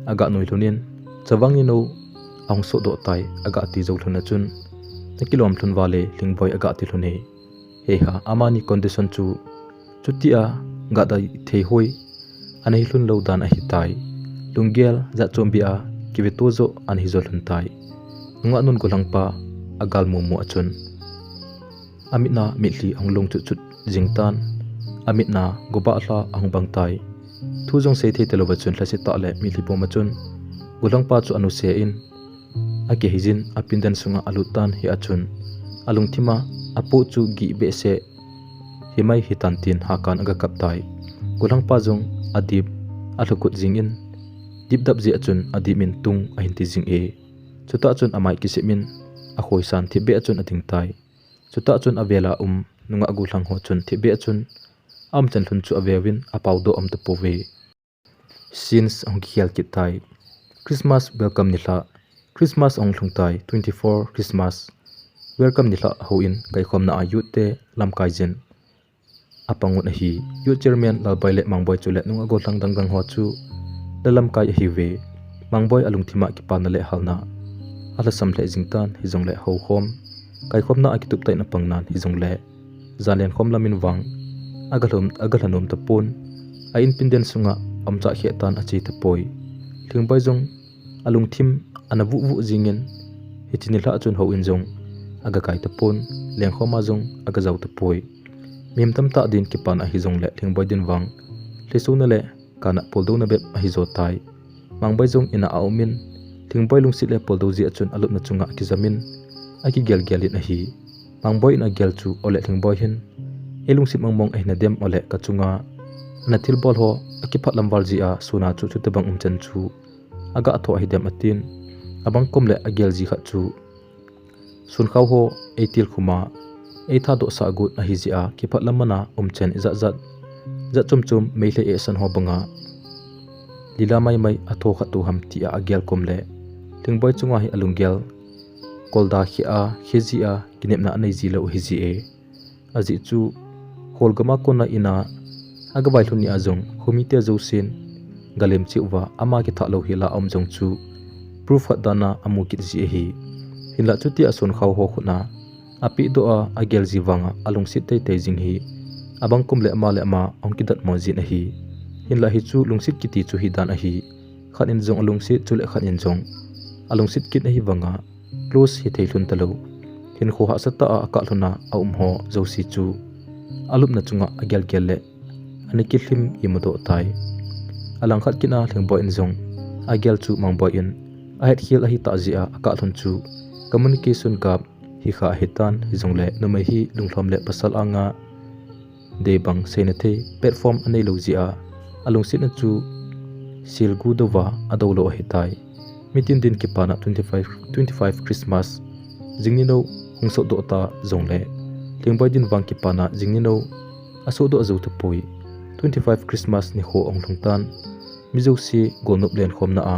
aga noi lhonin, Chavang Ninou ahung sohdoh tai, aga ti jou lhon na chun, nakilom lhon vale, Lhingboi, aga ti lhon e. Heiha, amani condition chu chutia gadai thei hoi ana hi lhon lou dan ahitai. Lunggel jatchom beh a kiveto joh ana hi jo lhon tai. Nungah nun golhangpa agal mumu a chun, amitna mitlhi ahung long chut chut jing tan, amitna gobah lha ahung bang tai. Thu jong sei thei talouva chun lhasetah le mitlhi pum a chun golhangpa chu anuse in, akihei jin apindan sunga alut tan, hia chun alungthima apoh chu gih behseh himai hitan tin hakan aga kap tai. Golhangpa jong adip alhukut jingin, dipdap jeh a chun adip in tung ahin ti jing e. Chutah chun amai kisem in akhoisan thipbeh a chun ading tai. Chutah chun avel a um nungah golhang ho chun thipbeh a chun aumchan lhon chu aveuvin apaodoh aum tapouve. Scenes ahung kikhel kit tai. Christmas welcome nilhah. Christmas ahung lhung tai, twenty-four Christmas welcome nilhah houin kaikhomna a youth te lamkai jin apang un ahi. Youth chairman Lalboi le Mangboi chule nungah gollhang dangdang ho chu la lamkai ahiuve. Mangboi alungthim a kipana le halna alhasam lheh jing tan, hijongle houkhom kaikhomna a kitup tah in apang nan, hijongle jan lenkhom lam in vang aga lhom, aga lhanom tapon. A inpin den sunga umcha kheh tan ache tapoi. Lhingboi jong alungthim ana vuh vuh jingin, hiche nilhah chun houin jong aga kai tapon, lenkhom a jong aga jao tapoi. Mihem tamtah din kipana hijongle Lhingboi din vang lhisona le kana poldouna bep ahi jo tai. Mangboi jong in a aumin, Lhingboi lungset le poldou jeh a chun alupna chunga akijamin, akigel gel in ahi. Mangboi in agel chu, ole Lhingboi hin eilungset mongmong ahi nadem, ole kachunga ana thilbol ho akiphatlam val jeh a suna chu chutobang umchan chu aga tho ahidem atin. Abang kom le agel ji khat chu, sunkhao ho eitilkhum a eithadoh sah got ahi jeh a kiphatlam mana umchan ijat jat, jat chom chom Meitei eisan ho banga lila mai mai atho khat tou ham tia agel kom le Lhingboi chunga hi alunggel kolda kheh a, khe ji a, kinepna anei ji lou ahi jeh e. Ajeh chu, kholgam a kona in a aga vailhun ni a jong, khomite jousen galem cheh uva, ama kithah lou hi la aum jong chu proof khat dan a amu kit ji ahi. Hinlah chutia sunkhao ho khut a apehdoh a agel ji vanga alungset teitei jing hi abang kom le ama le ama ahung kidatmo jin ahi. Hinlah hichu lungset kiti chu hidan ahi. Khat in jong alungset, chule khat in jong alungset kit ahi vanga close hithei lhon talou, hinkho hahsatah a akah lhon a aum ho jouse chu alupna chunga agel gel le ana kilhim imudoh tai. Alangkhat kit a Lhingboi in jong agel chu Mangboi in ahetkhel ahitah jeh a akah lhon chu communication gap hikha ahitan, hijongle numei hi lunglhom le pasal anga dei bang seina thei platform anei lou jeh a alungsetna chu silgu douva adou lou ahitai. Mitin din kipana twenty-five, twenty-five Christmas jingni nou hung sohdoh ta jongle, Lhingboi din vang kipana jingni nou asohdoh jou tapoi. Twenty-five Christmas nikho ahung lhung tan, mi jouse golnop lenkhomna a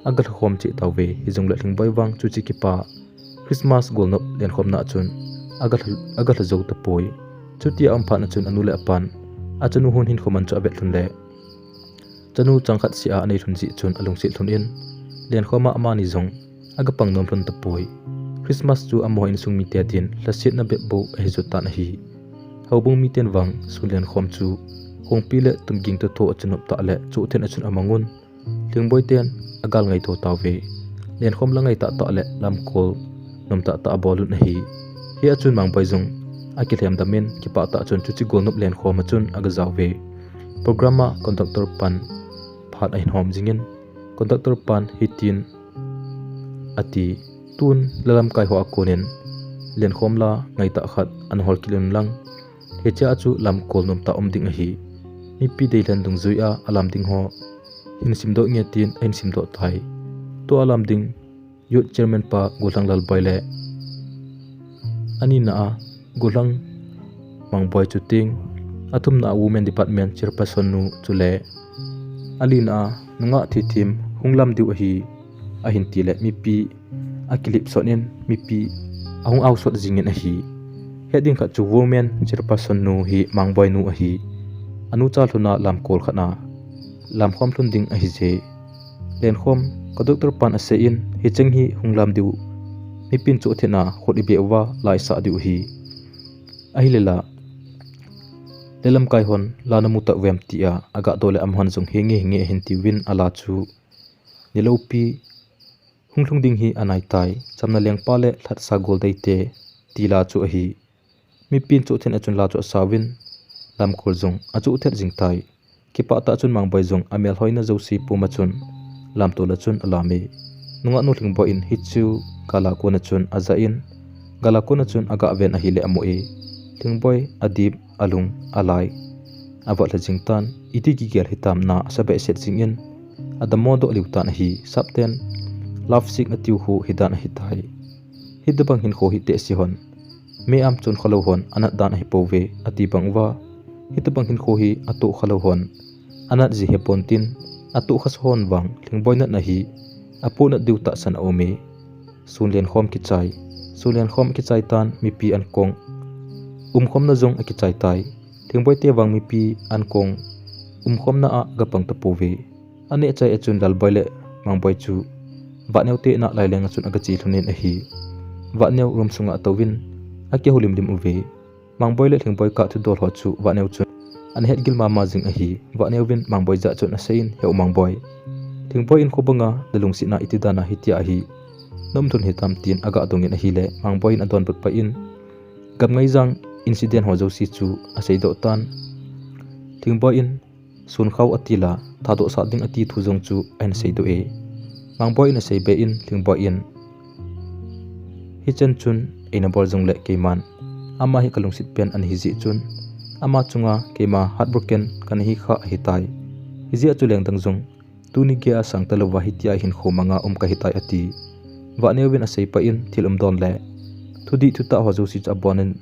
aga lhakhom cheh tauve, hijongle Lhingboi vang chuche kipa Christmas golnop lenkhomna a chun aga lha, aga lha jou tapoi. Chutia aum phat a chun anu le apan achanu hon hinkho man chu avet lhon le, chanu chang khat seh a anei lhon jeh chun alungset lhon in, lenkhom a amani jong aga pang nom lhon tapoi. Christmas chu amaho insung mite din lhasetna bep bou ahi jo tan ahi. Houbung miten vang sun lenkhom chu khongpi le tumging toh thoh a chun nop tah le chohthen a chun amang un, Lhingboi ten agal ngaito tauve. Lenkhom la ngai tah tah le lamkol nom tah tah abol un ahi. Hia chun Mangboi jong akilhem dam in, kipah tah chun chuche golnop lenkhom a chun aga jaove. Program a conductor pan phat ahin hom jingin, conductor pan hitin ati, tun la lamkai ho a konin lenkhom la ngai tah khat ana hol kit un lang, hichea chu lamkol nom tah um ding ahi. Mipi deilhen dungjui a alam ding ho hin simdoh nge tin ahin simdoh tai. Tua alam ding youth chairman pa Golhang Lalboi le anina a Golhang Mangboi chuting, athumna a women department chairperson nu chule alina a nungah thithim hung lam diu ahi, ahin ti le mipi akilhip sot in mipi ahung ao sot jingin ahi. Het ding khat chu women chairperson nu hi Mangboi nu ahi. Anu cha lhon a lamkol khat a lamkhom lhon ding ahi je. Lenkhom conductor pan asei in, hicheng hi hung lam diu, mipin chohthen a khut ibeh uva la isah diu ahi. Ahile la, le lamkai hon la namu tah uvem tia aga doh le amahon jong hinge hinge ahin tiuvin ala chu, niloupi hung lhung ding hi anai tai, chamna lengpa le lhatsa gol deite ti la chu ahi. Mipin chohthen a chun la chu asauvin, lamkol jong achohthet jing tai. Kipah tah chun Mangboi jong amel hoina jouse pum a chun lamtol a chun alam e. Nungah nu Lhingboi in hichu gala kon a chun aja in, gala kon a chun aga ven ahile amu e. Lhingboi adip, alung, alai avat lha jing tan, iti kigel hitam na asa behseh jingin, adammo doh liu tan ahi. Sapten love sick atiu khu hidan ahitai. Hitobang hinkho hi tehse hon, mi am chon khalou hon anat dan ahipouve, ati bang uva, hitobang hinkho hi atoh khalou hon anat ji hipon tin, Atoh khasa hon vang Lhingboi natna hi apoh nat diu tahsan aume. Sun lenkhom kichai. Sun lenkhom akichai tan mipi ankong umkhomna jong akichai tai. Lhingboi te vang mipi ankong umkhomna a agapang tapouve. Aneh chai achun Lalboi le Mangboi chu Vahneo te na laileng achun agache lhonin ahi. Vahneo room sunga atouvin akihoulim lim uve. Mangboi le Lhingboi kah thudol ho chu Vahneo chun ana hetgil mama jing ahi. Vahneo vin Mangboi jah chun aseiyin, "He u Mangboi, Lhingboi in khobanga nalungsetna iti dana hitia ahi, naum lhon hitam?" tin agah dongin ahile, Mangboi in adonbut pah in, gamngaijang incident ho jouse chu aseidoh tan. Lhingboi in, "Sunkhao atila, thadoh sah ding ati thu jong chu ahin seidoh e." Mangboi in aseibe in, Lhingboi in, "Hichan chun eina bol jongle keiman ama hi kalungset pen ana hijeh chun, ama chunga keima heartbroken kana hikha ahitai. Hijeh a chu lengdang jong tuni geiya sang talouva hitia hinkho manga um kahitai," ati. Vahneo vin asei pah in, "Thil umdon le thudih thutah ho jouse chu abonin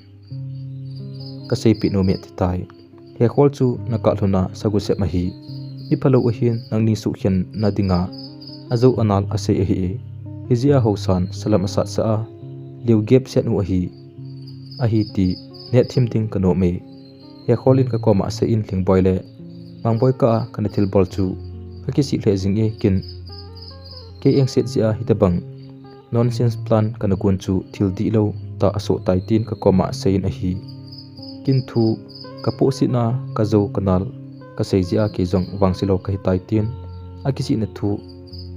kaseipeh nome," atitai. "Hekhol chu nakah lhona sagu sep ahi. Miphalou ahin nangni suhkhenna dinga ajou anal asei ahi. Hijeh a haosan salam asatsah a, leo gep set u ahi, ahi ti nehthim ding kanom e." Hekhol in kakoma aseiyin, Lhingboi le Mangboi kah a kana thilbol chu kakisih lheh jing e, kin kei engset jeh a hitobang nonsense plan kana gon chu thil dihlou tah asoh tai, tin kakoma aseiyin ahi. Kin thu kapohsetna kajou kanal kasei jeh a kei jong vangse lou kahitai, tin akisihna thu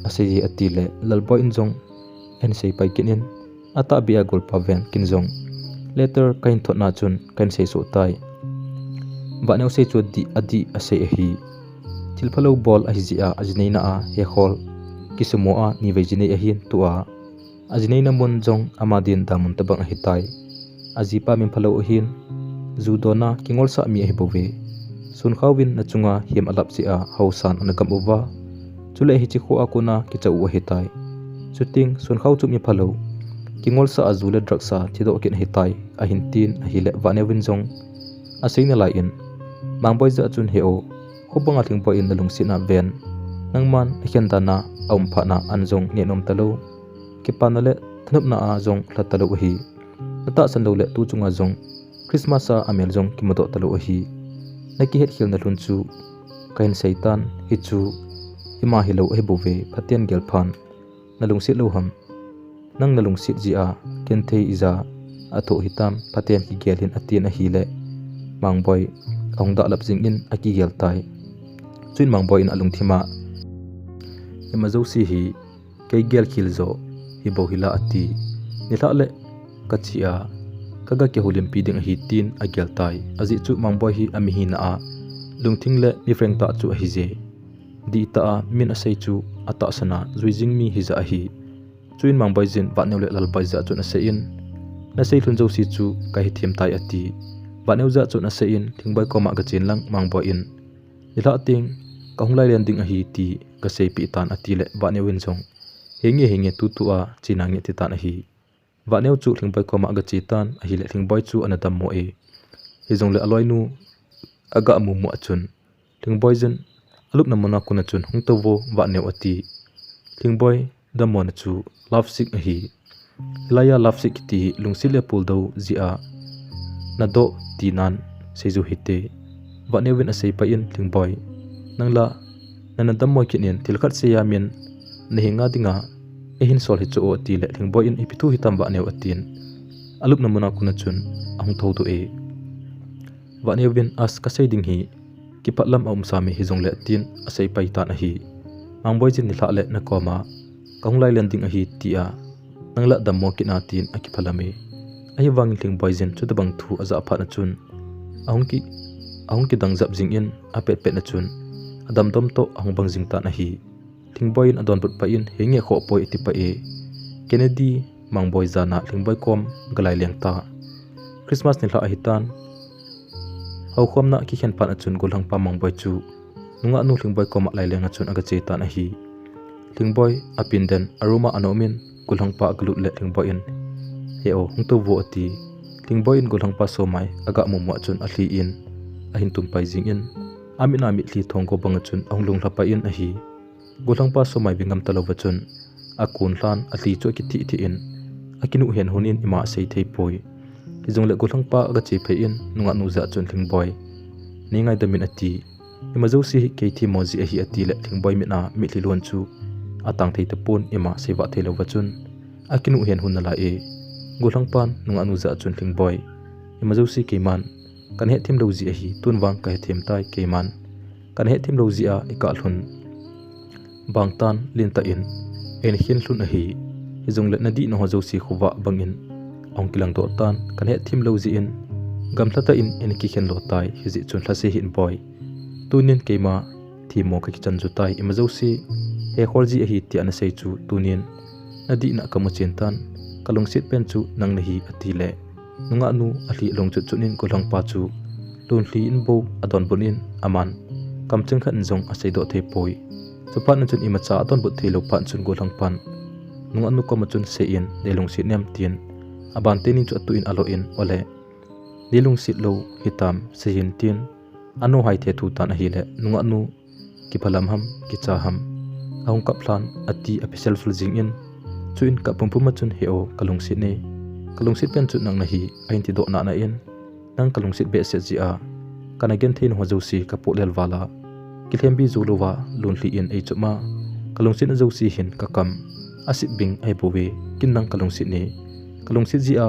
aseiye, atile Lalboi in jong ahin seipai kit in, "Atahbeh a golpa ven, kin jong letter kahin thotna chun kahin seisoh tai. Vahneo sei chu adih, adih asei ahi. Thil phalou bol ahijeh a ajineina a Hekhol kisumo a nivei jinei ahin, tua ajineina mun jong ama din damun tobang ahitai. Ajipa min phalou ahin, ju dona kingolsah mi ahibouve. Sunkhao vin nachunga hem alap jeh a haosan ana gam uva, chule hiche kho a kona kicha u ahitai. Chuteng Sunkhao chu miphalou, kingolsah a ju le drugs a thidoh kit ahitai," ahin tin ahile, Vahneo vin jong asei nalai in, Mangboi jah chun, "He o, khobanga Lhingboi in nalungsetna ven, nangman nakhen dana aum phatna an jong nehnom talou, kipana le thanopna a jong lha talou ahi. Natahsan loule tu chunga jong Christmas a amel jong kimudoh talou ahi. Nakihetkhel nalhun chu kahin seitan, hichu ima hilou ahibouve, phaten gel phan. Nalungset lou ham? Nang nalungset jeh a genthei ija athoh hitam, phaten kigel in," atin ahile, Mangboi ahung dahlap jingin akigel tai. Chuin Mangboi in alungthim a, "Ima jouse hi kei gelkhel jo hibou hila," ati. "Nilhah le kache a kaga kihoulimpi ding ahi," tin agel tai. Ajeh chu Mangboi hi amihina a lungthim le mi frank tah chu ahije. Dihtah a min asei chu atahsan a jui jing mi hija ahi. Chuin Mangboi jin Vahneo le Lalboi jah chun aseiyin, "Nasei lhun jouse chu kahethem tai," ati. Vahneo jah chun aseiyin, "Lhingboi koma gachen lang, Mangboi in nilhah teng kahung lailen ding ahi ti kaseipeh tan," atile Vahneo in jong, "Henge, henge, tutua chena nge," atitan ahi. Vahneo chu Lhingboi koma agache tan ahile, Lhingboi chu ana dammo e. Hijongle aloinu aga mumu a chun, Lhingboi jin alupna muna kona chun, "Hung touvo Vahneo," ati. Lhingboi dammona chu love sick ahi. Hilaiya love sick kiti hi lungset le puldou jeh a nadoh tinan seiju hite. Vahneo vin aseipai in, "Lhingboi, nangla nana dammo kit in, thil khat seiya min nahenga dinga eihin sol hi chu o," atile, Lhingboi in, "Ipi thu hitam Vahneo?" atin, alupna muna kona chun ahung thoudoh e. Vahneo vin, "As, kasei ding hi kipah lam aumsa me hijongle," atin aseipai tan ahi. Mangboi jin, "Nilhah le nakoma kahung lailen ding ahi tia nangla dammo kit in," atin akiphalam e. Ahivangin Lhingboi jin chutobang thu ajah phat na chun ahung ki, ahung kidang jap jingin, apetpet na chun adamdom toh ahung bang jing tan ahi. Lhingboi in adonbut pah in, "Henge, khoh poi," atipah e. Kennedy, Mangboi jana Lhingboi kom galai leng ta. Christmas nilhah ahitan. Houkhomna kikhen phat na chun gollhangpa Mangboi chu nungahnu Lhingboi koma laileng a chun agache tan ahi. Lhingboi apindan a room a ana umin, gollhangpa agalut le Lhingboi in, "He o, hung touvo," ati. Lhingboi in gollhangpa somai aga mumu a chun alhi in ahin tumpai jingin, Amit a mitlhi thongko banga chun ahung lunglha pah in ahi. Gollhangpa somai ve ngam talouva chun, akun lhan alhi chu akithih thih in, akinuh hen hun in ima asei thei poi. Hijongle gollhangpa aga che phei in, nungah nu jah chun, Lhingboi, nei ngaidam in ati. Ima jouse hi kei themmo jeh ahi ati le, Lhingboi mit a mitlhi lhon chu atang thei tapon, ima seivah thei louva chun akinuh hen hun nalai e. Gollhangpan nungah nu jah chun, Lhingboi, ima jouse keiman kana hethem lou jeh ahi, tun vang kahethem tai keiman. Kana hethem lou jeh a ikah lhun bang tan lentah in eina khen lhun ahi. Hijongle nadihnau ho jouse khovah bangin ahung kilang doh tan, kana hethem lou jeh in gamlha tah in eina kikhen lo tai, hijeh chun lhase hih in boi. Tunin keima themmo kakichan ju tai, ima jouse hekhol jeh ahi tia nasei chu tunin nadihna kamu chen tan, kalungset pen chu nang nahi ati le, nungah nu alhi alung chut chut in gollhangpa chu lunlhi in bou adonbut in aman kamcheng khat in jong asei doh thei poi. Chuphat in chun imacha adonbut thei lou phat chun gollhangpan nungah nu koma chun sei in, nei lungset nem tin, aban teni chu atuh in alo in, ole, nei lungset lou hitam, sei in tin, anu hai the thu tan ahile, nungah nu kiphalam ham, kicha ham, ahung kap lhan ati, aphisel sul jing in, chuin kap pumpum a chun, He o, kalungset e, kalungset pen chu nang nahi, ahin ti doh nana in, nang kalungset behseh jeh a kana genthei nau ho jouse kapoh lel val a, kilhembi jou louva lunlhi in eichop a, kalungset na jouse hin kakam asip bing ahi bouve, kin nang kalungset e, kalungset jeh a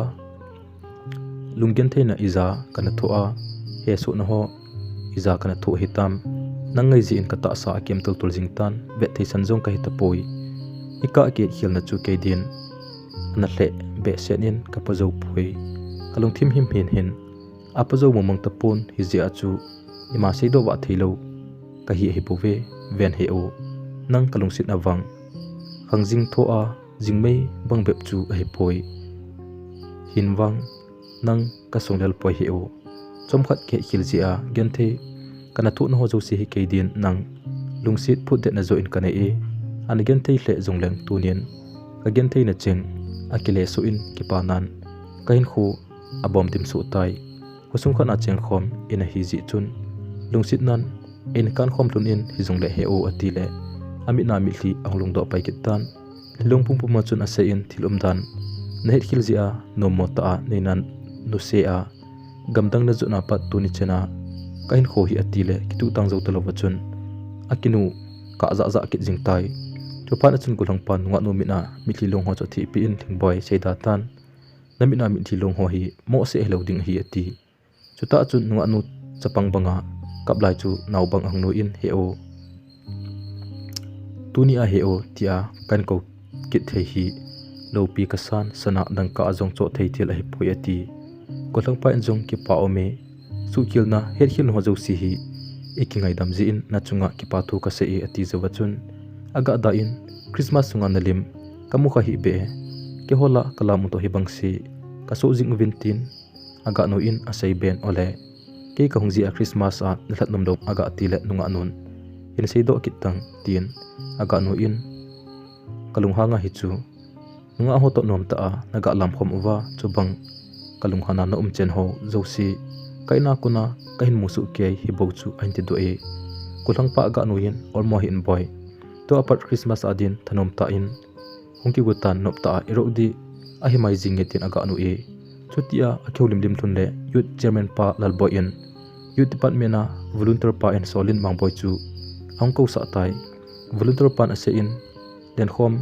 lunggentheina ija kana thoh a, hesohna ho ija kana thoh hitam, nang ngai jeh in katahsa akem tultul jing tan, vet theisan jong kahi tapoi. Ikah kihetkhelna chu kei din ana lheh behseh in kapa jou poi. Kalungthim himhim hin apa jou mongmong tapon, hijeh a chu ima seidoh vah theilou kahi ahi bouve, ven he o, nang kalungsetna vang khangjing thoh a jingmei bang bep chu ahi poi. Hin vang nang kasung lel poi he o. Chomkhat kihetkhel jeh a genthei kana thoh nau ho jouse hi kei din nang lungset phutdetna joh in kanei e. Ana genthei lheh jongleng tunin kagentheina cheng akile soh in kipanan kahinkho abom dim soh tai. Khosung khat a chengkhom in ahi jeh chun lungset nan eina kankhom lhun in, hijongle he o ati le, amit a mitlhi ahung lungdoh pai kit tan. Lhilung pumpum a chun asei in, thil umdan nahetkhel jeh a nommo tah a neina nuse a, gamdang najot na pat tuni chen a kahinkho hi ati le, kituhtang jou talouva chun akinu kah jahjah kit jing tai. Chuphat a chun gollhangpan nungah nu mit a mitlhi long ho chu athehpeh in, Lhingboi, seida tan, namit a mitlhi long ho hi mohseh hilou ding ahi ati. Chutah chun nungah nu chapang banga kap lai chu naobang ahung nuiyin, He o, tuni a he o tia kahin kou kit thei hi loupi kasan, sana dangka a jong choh thei thil ahipoi ati. Gollhangpa in jong kipa aume, suhkhelna hetkhelna ho jouse hi ikingaidam jeh in nachunga kipa thu kasei e ati jouva chun, agahda in, Christmas sunga nalim kamu kha hih beh e, keiho lah a kalam u toh hibang se kasoh jing uvin tin, agah nu in asei ben, Ole, kei kahung jeh a Christmas a nalhat nom lou agah ti le nungah nun, Hin seidoh kit tan, tin, agah nu in, Kalunghang a hichu nungah ho toh nomtah a nagah lamkhom uva, chubang kalunghang a na um chen ho jouse ka in a kona kahin musoh kei hibou chu, ahin tidoh e. Gollhangpa agah nu in, Olmo hih in boi, tua pat Christmas a din thanom tah in hung kigo tan, noptah a iroh ding ahi mai jing e, tin agah nu e. Chutia akihoulim lim lhun le Youth Chairman pa Lalboi in Youth Department a volunteer pa in Solin Mangboi chu ahung kousah tai. Volunteer pan asei in lenkhom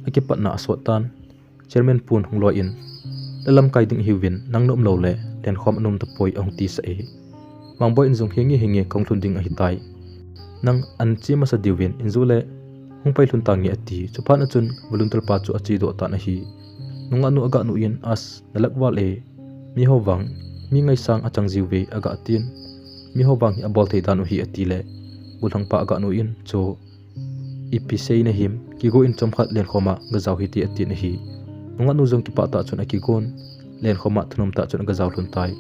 akipatna asot tan, Chairman pun hung loi in, La lamkai ding ihiuvin, nang na um lou le lenkhom anom tapoi, ahung tisah e. Mangboi in jong, Henge henge, kahung lhun ding ahitai, nang ahin che masa diuvin, in jo le hung pai lhun tange ati. Chuphat a chun volunteer pa chu achedoh tan ahi. Nungah nu agah nu in, As, nalakval e, miho vang mi ngaisang achang jiuve, agah tin, Miho vang hi abol thei dan u hi, ati le gollhangpa agah nu in, Cho, ipi sei nahim, kigo in chomkhat lenkhom a gajao hite, atin ahi. Nungah nu jong kipah tah chun akigon, lenkhom a thanom tah chun agajao lhun tai.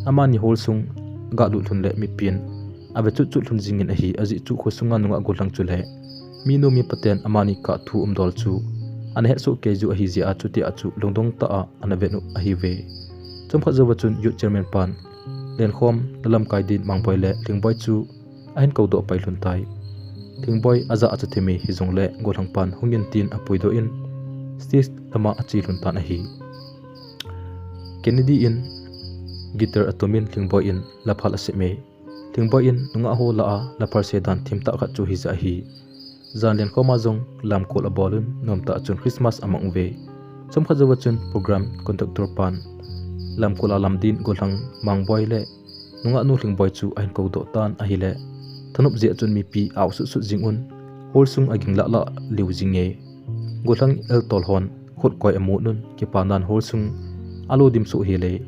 Amani hall sung agah lut lhun le mipin ave chutchut lhun jingin ahi, ajeh chu khosunga nungah gollhang chule minu mipa ten amani kah thu umdol chu ana hetsoh kei jiu ahi jeh a, chutia chu lungdong tah a ana vet u ahiuve. Chomkhat jouva chun Youth Chairman pan Lenkhom lalamkai din Mangboi le Lhingboi chu ahin koudoh pai lhon tai. Lhingboi ajah acha thim e, hijongle Golhang pan hungin tin apuidoh in stage lama ache lhon tan ahi. Kennedy in guitar atumin Lhingboi in laphal asem e. Lhingboi in nungah ho lah a laphal se dan themtah khat chu hijeh ahi. Jan Lenkhom a jong lamkol abolun, nomtah chun Christmas amang uve. Chomkhat jouva chun program conductor pan lamkol a lam din Golhang, Mangboi le nungahnu Lhingboi chu ahin koudoh tan ahile, thanop jeh chun mipi aosut sut jing un, hall sung aging lah lah lheh jing e. Golhang eltol hon khut koi amun un, kipanan hall sung alo dim soh hel e.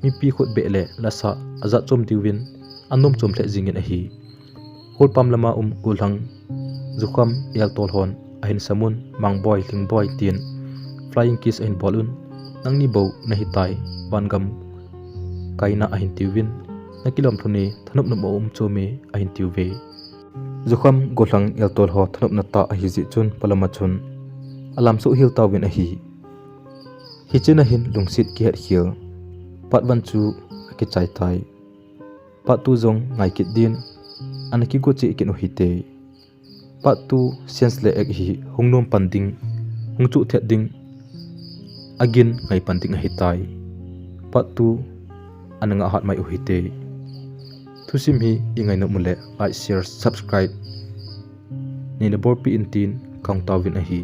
Mipi khut beh le lasa ajat chom diuvin anom chom lheh jingin ahi. Hall pam lama um Golhang jukham eltol hon ahin samun, Mangboi, Lhingboi tin flying kiss ahin bol un, nangni bou nahitai, vangam kaina ahin tiuvin, nakilom lhon e, thanop nop aum chom e ahin tiuve. Jukham Golhang eltol ho thanopna tah ahijeh chun palama chun alamsoh hel tauvin ahi. Hichena hin lungset kihetkhel part one chu akichai tai. Part two jong ngai kit din, ana kigo cheh kit u hite. Part two Sense le Act hi hung nom pan ding, hung chuh thet ding, agin ngai pan ding ahitai. Part two ana ngah hat mai u hite. Thusim hi ingai nom uleh like, share, subscribe neina bolpeh in tin kahung taovin ahi.